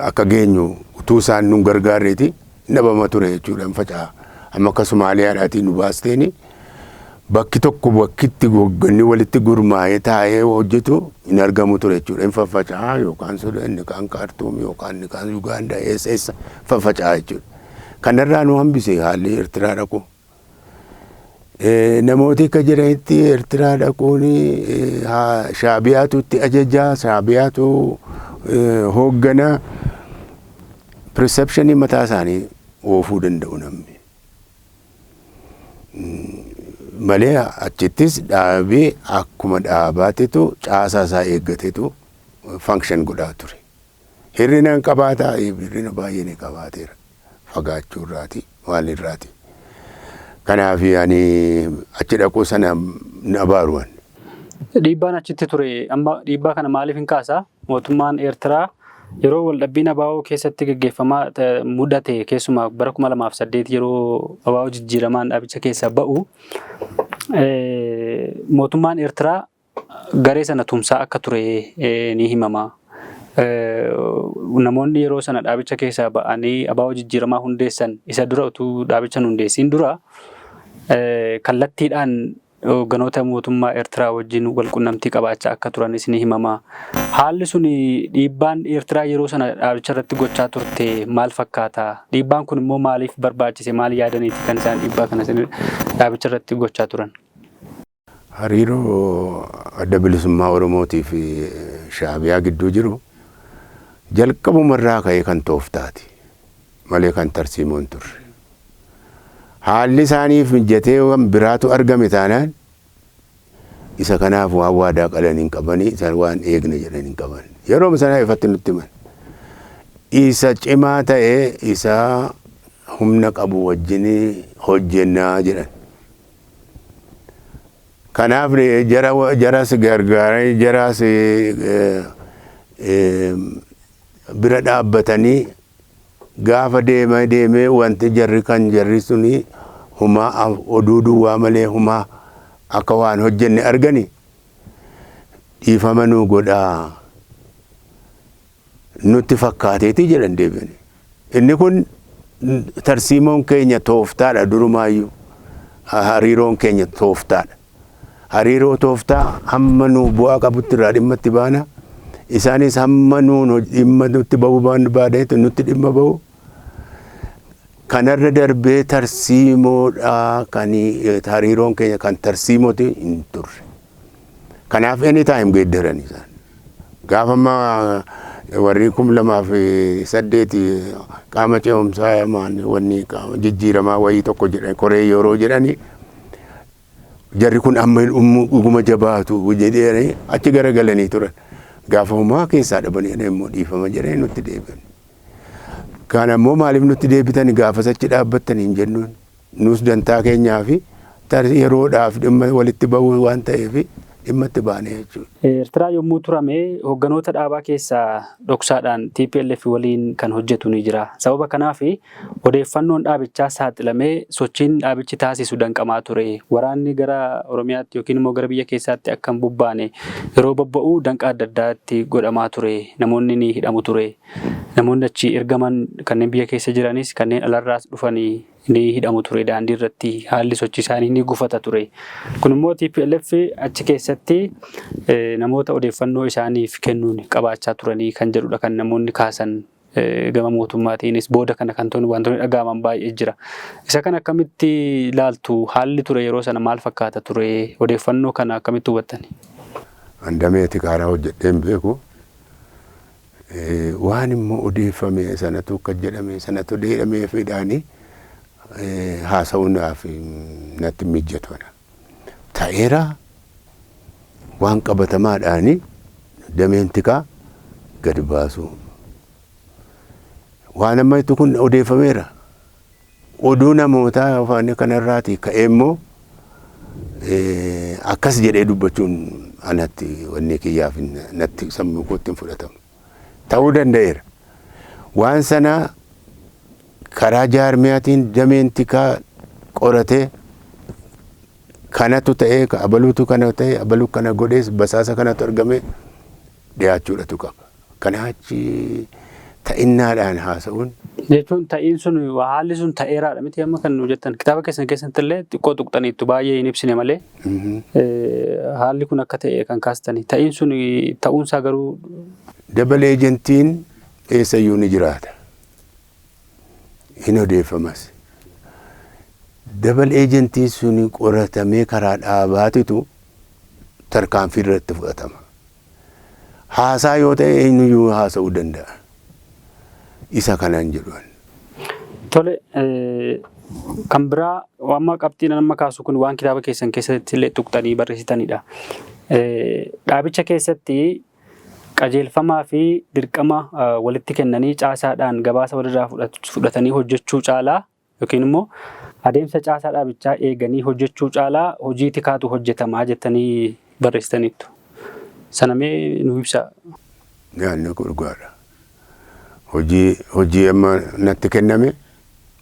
akka geenyu utuu isaan nu gargaarreeti dhabama ture jechuudha, faca'a. Amma akka Somaaliyaadhaatiin nu baasteeni bakki tokko bakkitti hoogganni walitti gurmaa'ee taa'ee hojjetu hin argamu ture jechuudha. Hin faffaca'a, yookaan Sudan, inni kaan Kaartuum, yookaan inni kaan Ugaandaa, eessa eessa faffaca'a jechuudha. Kanarraa nu hambise haalli Eertiraa dhaqu. Namooti akka jedhanitti Eertiraa dhaquun Shaabiyaatu itti ajajaa, Shaabiyaatu hooggana, perceptionii mataa isaanii oofuu danda'u namni. Malee achittis dhaabii akkuma dhaabaatitu caasaa isaa eeggatetu function godhaa ture. Hir'ina hin qabaataa, hir'ina baay'ee ni qabaateera. Fagaachuu irraati, maal irraati. Kanaaf ani achi dhaquu sana hin abaaru. Dhiibbaan achitti ture, amma dhiibbaa kana maaliif hin kaasaa? Mootummaan Eertiraa Yeroo waldhabbiin ABO keessatti gaggeeffamaa mudate, keessumaa bara 2008 yeroo ABO jijjiiramaan dhaabicha keessaa ba'u, mootummaan Eertiraa garee sana tumsaa akka ture ni himama. Namoonni yeroo sana dhaabicha keessaa ba'anii ABO jijjiiramaa hundeessan isa dura utuu dhaabicha hin hundeessiin dura kallattiidhaan hoogganoota mootummaa Eertiraa wajjin wal qunnamtii qabaachaa akka turanis ni himama. Haalli sun, dhiibbaan Eertiraa yeroo sana dhaabicha irratti gochaa turte maal fakkaata? Dhiibbaan kun immoo maaliif barbaachise? Maal yaadaniiti kan isaan dhiibbaa kana dhaabicha irratti gochaa turan? Hariiroo Adda Bilisummaa Oromootii fi Shaabiyaa gidduu jiru jalqabumarraa ka'ee kan tooftaati malee kan tarsiimoo hin turre. Haalli isaaniif mijatee waan biraatu argame taanaan, isa kanaaf waan waadaa qalan hin qabanii, isaan waan eegne jedhan hin qaban. Yeroo sana ifatti nutti himan. Isa cimaa ta'e, isa humna qabu wajjin hojjennaa jedhan. Kanaaf jara jaras gargaaranii, jaras bira dhaabbatanii, gaafa deemee deemee wanti jarri kan jarri suni humaa oduu duwwaa malee humaa akka waan hojjenne argani, "Dhiifama nuu godhaa, nutti fakkaateeti," jedhan deebi'ani. Inni kun tarsiimoon keenya tooftaadha durumaayyuu. Hariiroon keenya tooftaadha. Hariiroo tooftaa hamma nuu bu'aa qabutti irraa dhimma itti baana. Isaanis hamma nuun dhimma nutti ba'uu barbaadeetu nutti dhimma ba'u. Kanarra darbee tarsiimoodha kan hariiroon keenya kan tarsiimooti hin turre. Kanaaf anytime geeddaran isaan. Gaafa amma warri 2008 qaama ce'umsaa wanni qaama jijjiiramaa wayii tokko jedhan, koree yeroo jedhani, jarri kun amma dhuguma jabaatu jedhanii achi garagalanii turan. Gaafa homaa keessaa dhabanii immoo dhiifama jedhanii nutti deebi'an. Kan ammoo maaliif nutti deebitan gaafas achi dhaabbattan hin jennuun, nus dantaa keenyaa fi yeroodhaaf dhimma walitti bahuu waan ta'eef dhimma itti baane jechuudha. Eertiraa yommuu turame hoogganoota dhaabaa keessaa dhoksaadhaan TPLF waliin kan hojjetu ni jira. Sababa kanaaf odeeffannoon dhaabichaa saaxilamee sochiin dhaabichi taasisu danqamaa ture. Waraanni gara Oromiyaatti yookiin immoo gara biyya keessaatti akka hin bobbaane yeroo bobba'u danqaa adda addaatti godhamaa ture. Namoonni ni hidhamu ture. Namoonni achi ergaman kanneen biyya keessa jiranis kanneen alarraas dhufanii ni hidhamu ture, daandii irratti haalli sochii isaanii ni gufata ture. Kun immoo TPLF achi keessatti namoota odeeffannoo isaaniif kennuun qabaachaa turanii kan jedhudha kan namoonni kaasan. Gama mootummaatiinis booda kana kan wantoonni dhaga'aman baay'ee jira. Isa kana akkamitti ilaaltu? Haalli ture yeroo sana maal fakkaata ture? Odeeffannoo kana akkamitti hubattani? Andameeti kaaraa hojjedhee hin beeku. Waan immoo odeeffame sanatu akka jedhame sanatu jedhamee fidhaanii haasa'uudhaaf natti mijatu. Ta'eera, waan qabatamaadhaani dameen tikaa gadi baasu. Waan amma itti kun odeeffameera. Oduu namootaa afaan kanarraati ka'ee immoo akkas jedhee dubbachuun anatti wanni kiyyaaf natti sammuu kootti hin fudhatamu. Ta'uu danda'eera. Waan sana karaa jaarmiyaatiin dameen tikaa qoratee kanatu ta'ee, abaluutu kana ta'e, abaluu kana godhees, basaasa kanatu argame dhiyaachuudhatu qaba. Kana achi ta'innaadhaan haasa'uun. Jechuun ta'iin sun, haalli sun ta'eeraadha miti amma kan nu jettan? Kitaaba keessan keessatti illee xiqqoo tuqxaniittu, baay'ee hin ibsine malee, haalli kun akka ta'e kan kaastani. Ta'iin sun ta'uunsaa garuu. Double agentiin eessayyuu ni jiraata. Hin odeeffamas. Double agentiin sun qoratamee karaa dhaabaatitu tarkaanfii irratti fudhatama. Haasaa yoo ta'e eenyuyyuu haasa'uu danda'a. Isa kanan jedhu. Tole, kan biraa amma qabxiin amma kaasu kun waan kitaaba keessan keessatti illee tuqxanii barreessitanidha. Dhaabicha keessatti qajeelfamaa fi dirqama walitti kennanii caasaadhaan gabaasa walirraa fudhatanii hojjechuu caalaa, yookiin immoo adeemsa caasaa dhaabichaa eeganii hojjechuu caalaa hojii tikaatu hojjetamaa jettanii barreessitaniittu. Sana mee nu ibsaa. Yaadni kun dhugaadha. Hojii amma natti kenname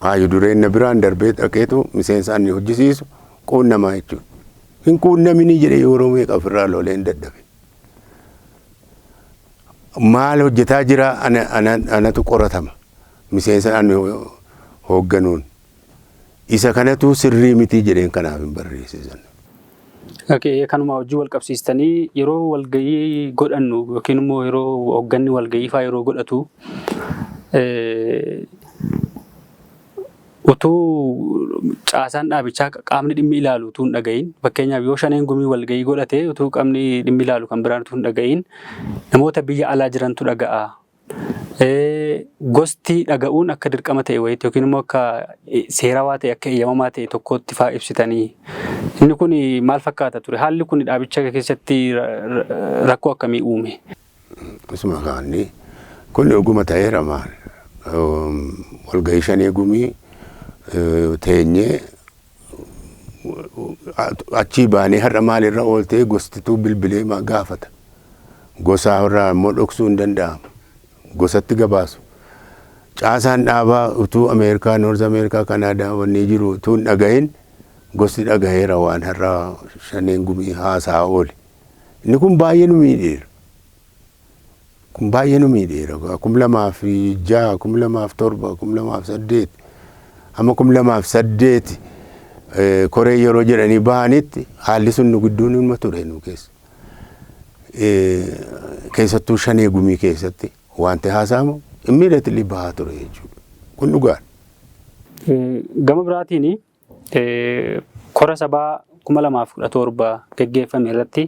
haayyu dureen na biraan darbee dhaqeetu miseensa inni hojjisiisu quunnamaa jechuudha. Hin quunnaminii jedhee yeroo meeqa ofirraa lolee hin dadhabe. Maal hojjetaa jira, anatu qoratama. Miseensa ani hoogganuun. Isa kanatu sirrii miti jedheen kanaaf hin barreessisan. Kanuma hojii wal qabsiistanii, yeroo walgahii godhannu yookiin immoo yeroo hoogganni walgahii fa'aa yeroo godhatu, utuu caasaan dhaabichaa, qaamni dhimmi ilaalu utuu hin dhagahin, fakkeenyaaf yoo shaneen gumii walgahii godhate, utuu qaamni dhimmi ilaalu kan biraan utuu hin dhagahin namoota biyya alaa jirantu dhaga'a. Gosti dhaga'uun akka dirqama ta'e wayiitti yookiin immoo akka seerawaa ta'e, akka eeyyamamaa ta'e tokkotti fa'aa ibsitanii. Inni kun maal fakkaata ture? Haalli kun dhaabicha keessatti rakkoo akkamii uume? Isuma kaanni kun dhuguma ta'eera maal. Walgahii shanee gumii teenyee achii baanee har'a maalirra ooltee gostituu bilbilee gaafata. Gosaa irraa immoo dhoksuu hin danda'amu. Gosatti gabaasu. Caasaan dhaabaa utuu Ameerikaa, North Ameerikaa, Kanaadaa wanni jiru utuu hin dhagahin gosti dhagaheera waan har'a shaneen gumii haasaa oole. Inni kun baay'ee nu miidheera. Kun baay'ee nu miidheera. 2006, 2007, 2008, hamma 2008 koree yeroo jedhanii bahanitti haalli sun nu gidduu numa ture nu keessa. Keessattuu shanee gumii keessatti wanti haasa'amu immediately bahaa ture jechuudha. Kun dhugaadha. Gama biraatiin kora sabaa 2017 geggeeffame irratti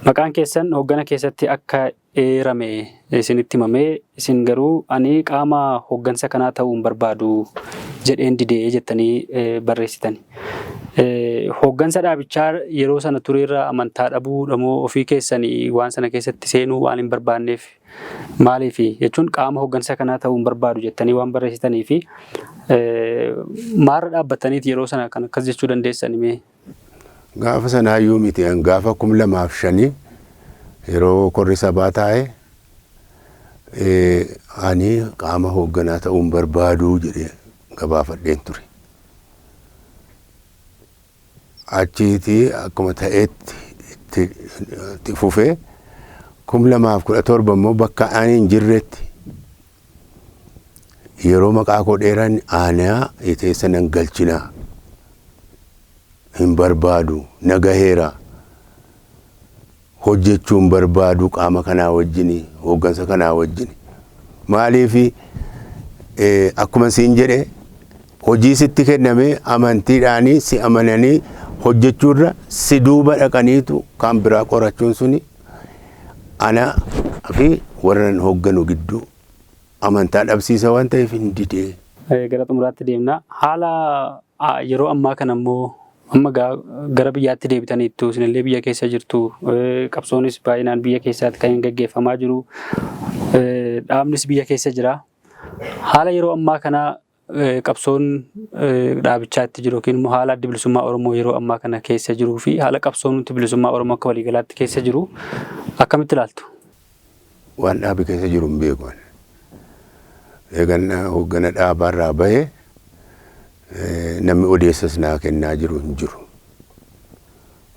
maqaan keessan hooggana keessatti akka eerame isinitti himamee, isin garuu ani qaama hooggansa kanaa ta'uu hin barbaadu jedheen didee jettanii barreessitani. Hooggansa dhaabichaa yeroo sana tureerra amantaa dhabuu moo ofii keessanii waan sana keessatti seenuu waan hin barbaanneef, maaliif jechuun qaama hooggansa kanaa ta'uu hin barbaadu jettanii waan barreessitanii fi maarra dhaabbataniiti yeroo sana kan akkas jechuu dandeessan mee? Gaafa sanaayyuu miti, gaafa 2005 yeroo korri sabaa taa'e ani qaama hoogganaa ta'uu hin barbaadu jedhee gabaafadheen ture. Achiitii akkuma ta'etti itti fufee 2017 immoo bakka ani hin jirretti yeroo maqaa koo dheeran aanaa teessa nan galchinaa hin barbaadu, nagaheera, hojjechuu hin barbaadu qaama kanaa wajjini, hooggansa kanaa wajjini. Maaliifi, akkuma siin jedhe, hojii sitti kenname amantiidhaanii si amananii hojjechuurra si duuba dhaqaniitu kan biraa qorachuun suni ana fi warra hoogganu gidduu amantaa dhabsiisa waan ta'eef hin didee. Gara xumuraatti deemna. Haala yeroo ammaa kana immoo, amma gara biyyaatti deebitaniittu, isinillee biyya keessa jirtu, qabsoonis baay'inaan biyya keessaatti kan hin gaggeeffamaa jiru, dhaabnis biyya keessa jira. Haala yeroo ammaa kana qabsoon dhaabichaa itti jiru yookiin immoo haala addi bilisummaa Oromoo yeroo ammaa kana keessa jiruu fi haala qabsoon nuti bilisummaa Oromoo akka waliigalaatti keessa jiru akkamitti ilaaltu? Waan dhaabi keessa jiru hin beeku. Eegan hooggana dhaabaarraa bahee namni odeessas naa kennaa jiru hin jiru.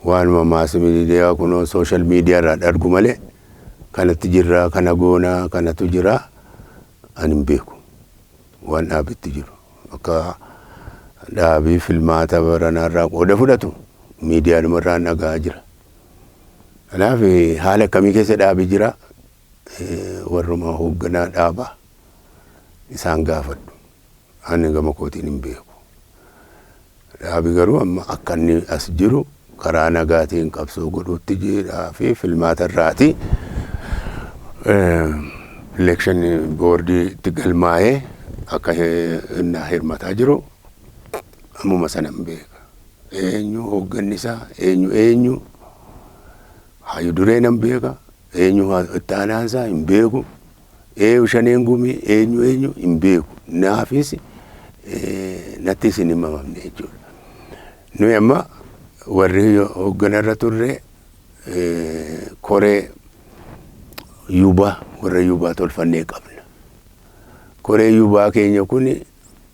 Waanuma mass media kunoo social media irraa dhargu malee kanatti jirraa, kana goonaa, kanatu jiraa ani hin beeku. Waan dhaabitti jiru. Akka dhaabii filmaata baranaarraa qooda fudhatu miidiyaadhuma dhagaa jira. Kanaaf haala akkamii keessa dhaabii jira, warruma hoogganaa dhaabaa isaan gaafadhu. Ani gama kootiin hin beeku. Dhaabi garuu amma akka inni as jiru karaa nagaatiin qabsoo godhuutti jiraa fi filmaata irraati. Election boordii itti galmaa'ee akka inni hirmataa jiru ammuma sana hin beeka. Eenyu hoogganni isaa, eenyu eenyu hayyu duree nan beeka, eenyu itti aanaan isaa hin beeku, eenyu shaneen gumii, eenyu eenyu hin beeku. Naafis natti isin himamamne jechuudha. Nuyi amma warri hoogganarra turre koree yubaa, warra yubaa tolfannee qabna. Koree yubaa keenya kun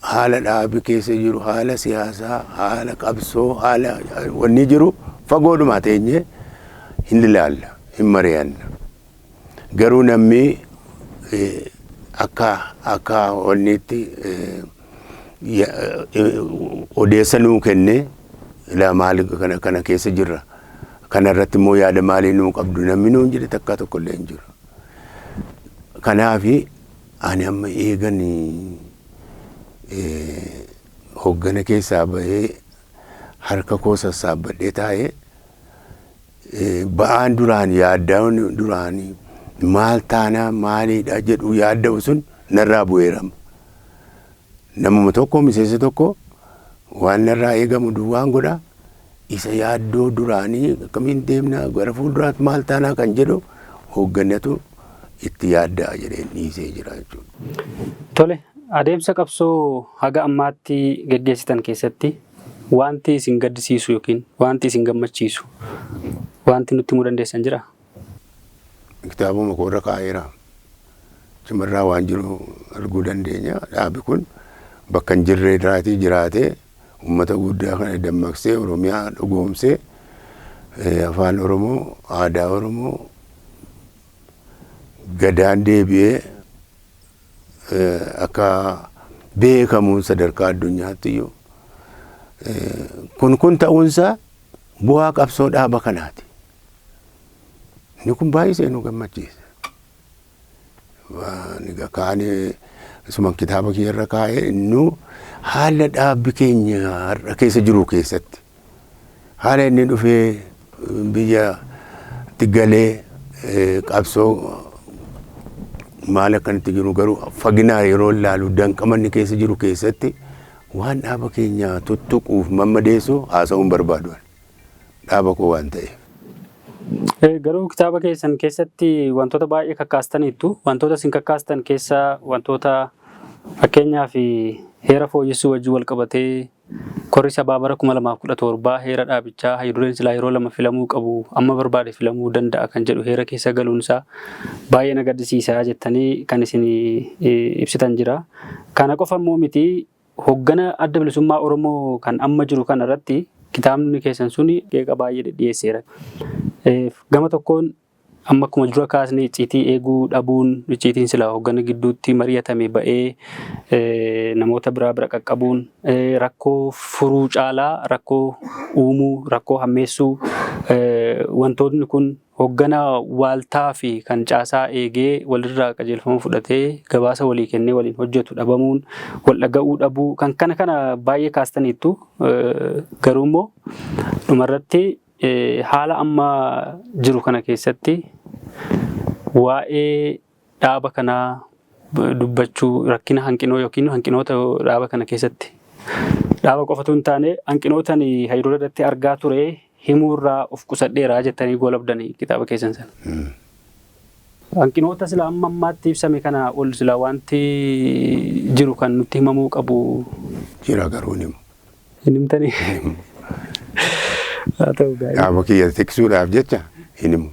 haala dhaabi keessa jiru, haala siyaasaa, haala qabsoo, haala wanni jiru fagoodhuma teenye hin ilaalla, hin mari'anna. Garuu namni akka wanniitti odeessa nuu kennee, ilaa maali kana keessa jirra. Kana irratti immoo yaada maalii nuu qabdu namni nuun jedhe takka tokko illee hin jiru. Kanaafi ani amma eegan hoggana keessaa bahee harka koo sassaabbadhee taa'ee, ba'aan duraan yaadda'uun duraan maal taanaa maaliidha jedhu yaadda'u sun narraa bu'eerama. Namuma tokko, miseensa tokko, waan narraa eegamu duwwaan godha. Isa yaaddoo duraanii akkamiin deemna, gara fuulduraatti maal taanaa kan jedhu hoogganatu itti yaadda'a jedheen dhiisee jira jechuudha. Tole, adeemsa qabsoo haga ammaatti geggeessitan keessatti wanti isin gaddisiisu yookiin wanti isin gammachiisu wanti nutti himuu dandeessan jira? Kitaabuma koorra kaa'eera. Achumarraa waan jiru arguu dandeenya. Dhaabi kun bakka hin jirre irraatii jiraatee, uummata guddaa kana dammaqsee, Oromiyaa dhugoomsee, afaan Oromoo, aadaa Oromoo, gadaan deebi'ee akka beekamu sadarkaa addunyaatti iyyuu kun ta'uunsaa bu'aa qabsoo dhaaba kanaati. Inni kun baay'isee nu gammachiisa. Waan egaa kaanii isuma kitaaba kiyyarra kaa'ee, innu haala dhaabbi keenya har'a keessa jiru keessatti, haala inni dhufee biyya itti galee, qabsoo maal akkanatti jiru garuu faginaa yeroo ilaalu, danqama inni keessa jiru keessatti waan dhaaba keenya tuttuquuf mammadeessu haasa'uun barbaadu dhaaba koo waan ta'eef. Garuu kitaaba keessan keessatti wantoota baay'ee kakkaastaniittu. Wantoota isin kakkaastan keessaa wantoota fakkeenyaaf heera fooyyessuu wajjin wal qabatee, korri sabaa bara 2017 heera dhaabichaa hayyudureen silaa yeroo lama filamuu qabu, amma barbaade filamuu danda'a kan jedhu heera keessa galuun isaa baay'ee na gaddisiisaa jettanii kan isin ibsitan jira. Kana qofa immoo miti, hoggana Adda Bilisummaa Oromoo kan amma jiru kana irratti kitaabni keessan suni qeeqa baay'ee dhiyeesseera. Gama tokkoon amma akkuma dura kaasne icciitii eeguu dhabuun, icciitiin silaa hoggana gidduutti mari'atame ba'ee namoota biraa bira qaqqabuun, rakkoo furuu caalaa rakkoo uumuu, rakkoo hammeessuu, wantoonni kun hoggana waaltaa fi kan caasaa eegee walirraa qajeelfama fudhatee gabaasa walii kennee waliin hojjetu dhabamuun, wal dhaga'uu dhabuu, kan kana kana baay'ee kaastaniittu. Garuu immoo dhumarratti haala amma jiru kana keessatti waa'ee dhaaba kanaa dubbachuu, rakkina hanqinoo yookiin hanqinoota dhaaba kana keessatti, dhaaba qofatu hin taane, hanqinoota hayiroota irratti argaa ture himuurraa of qusadheeraa jettanii goolabdanii kitaaba keessan sana. Hanqinoota sila amma ammaatti ibsame kana ol sila wanti jiru kan nutti himamuu qabu. Jira, garuu hin himu. Hin himtanii? Haa ta'u, gaarii. Dhaaba kiyya tiksuudhaaf jecha hin himu.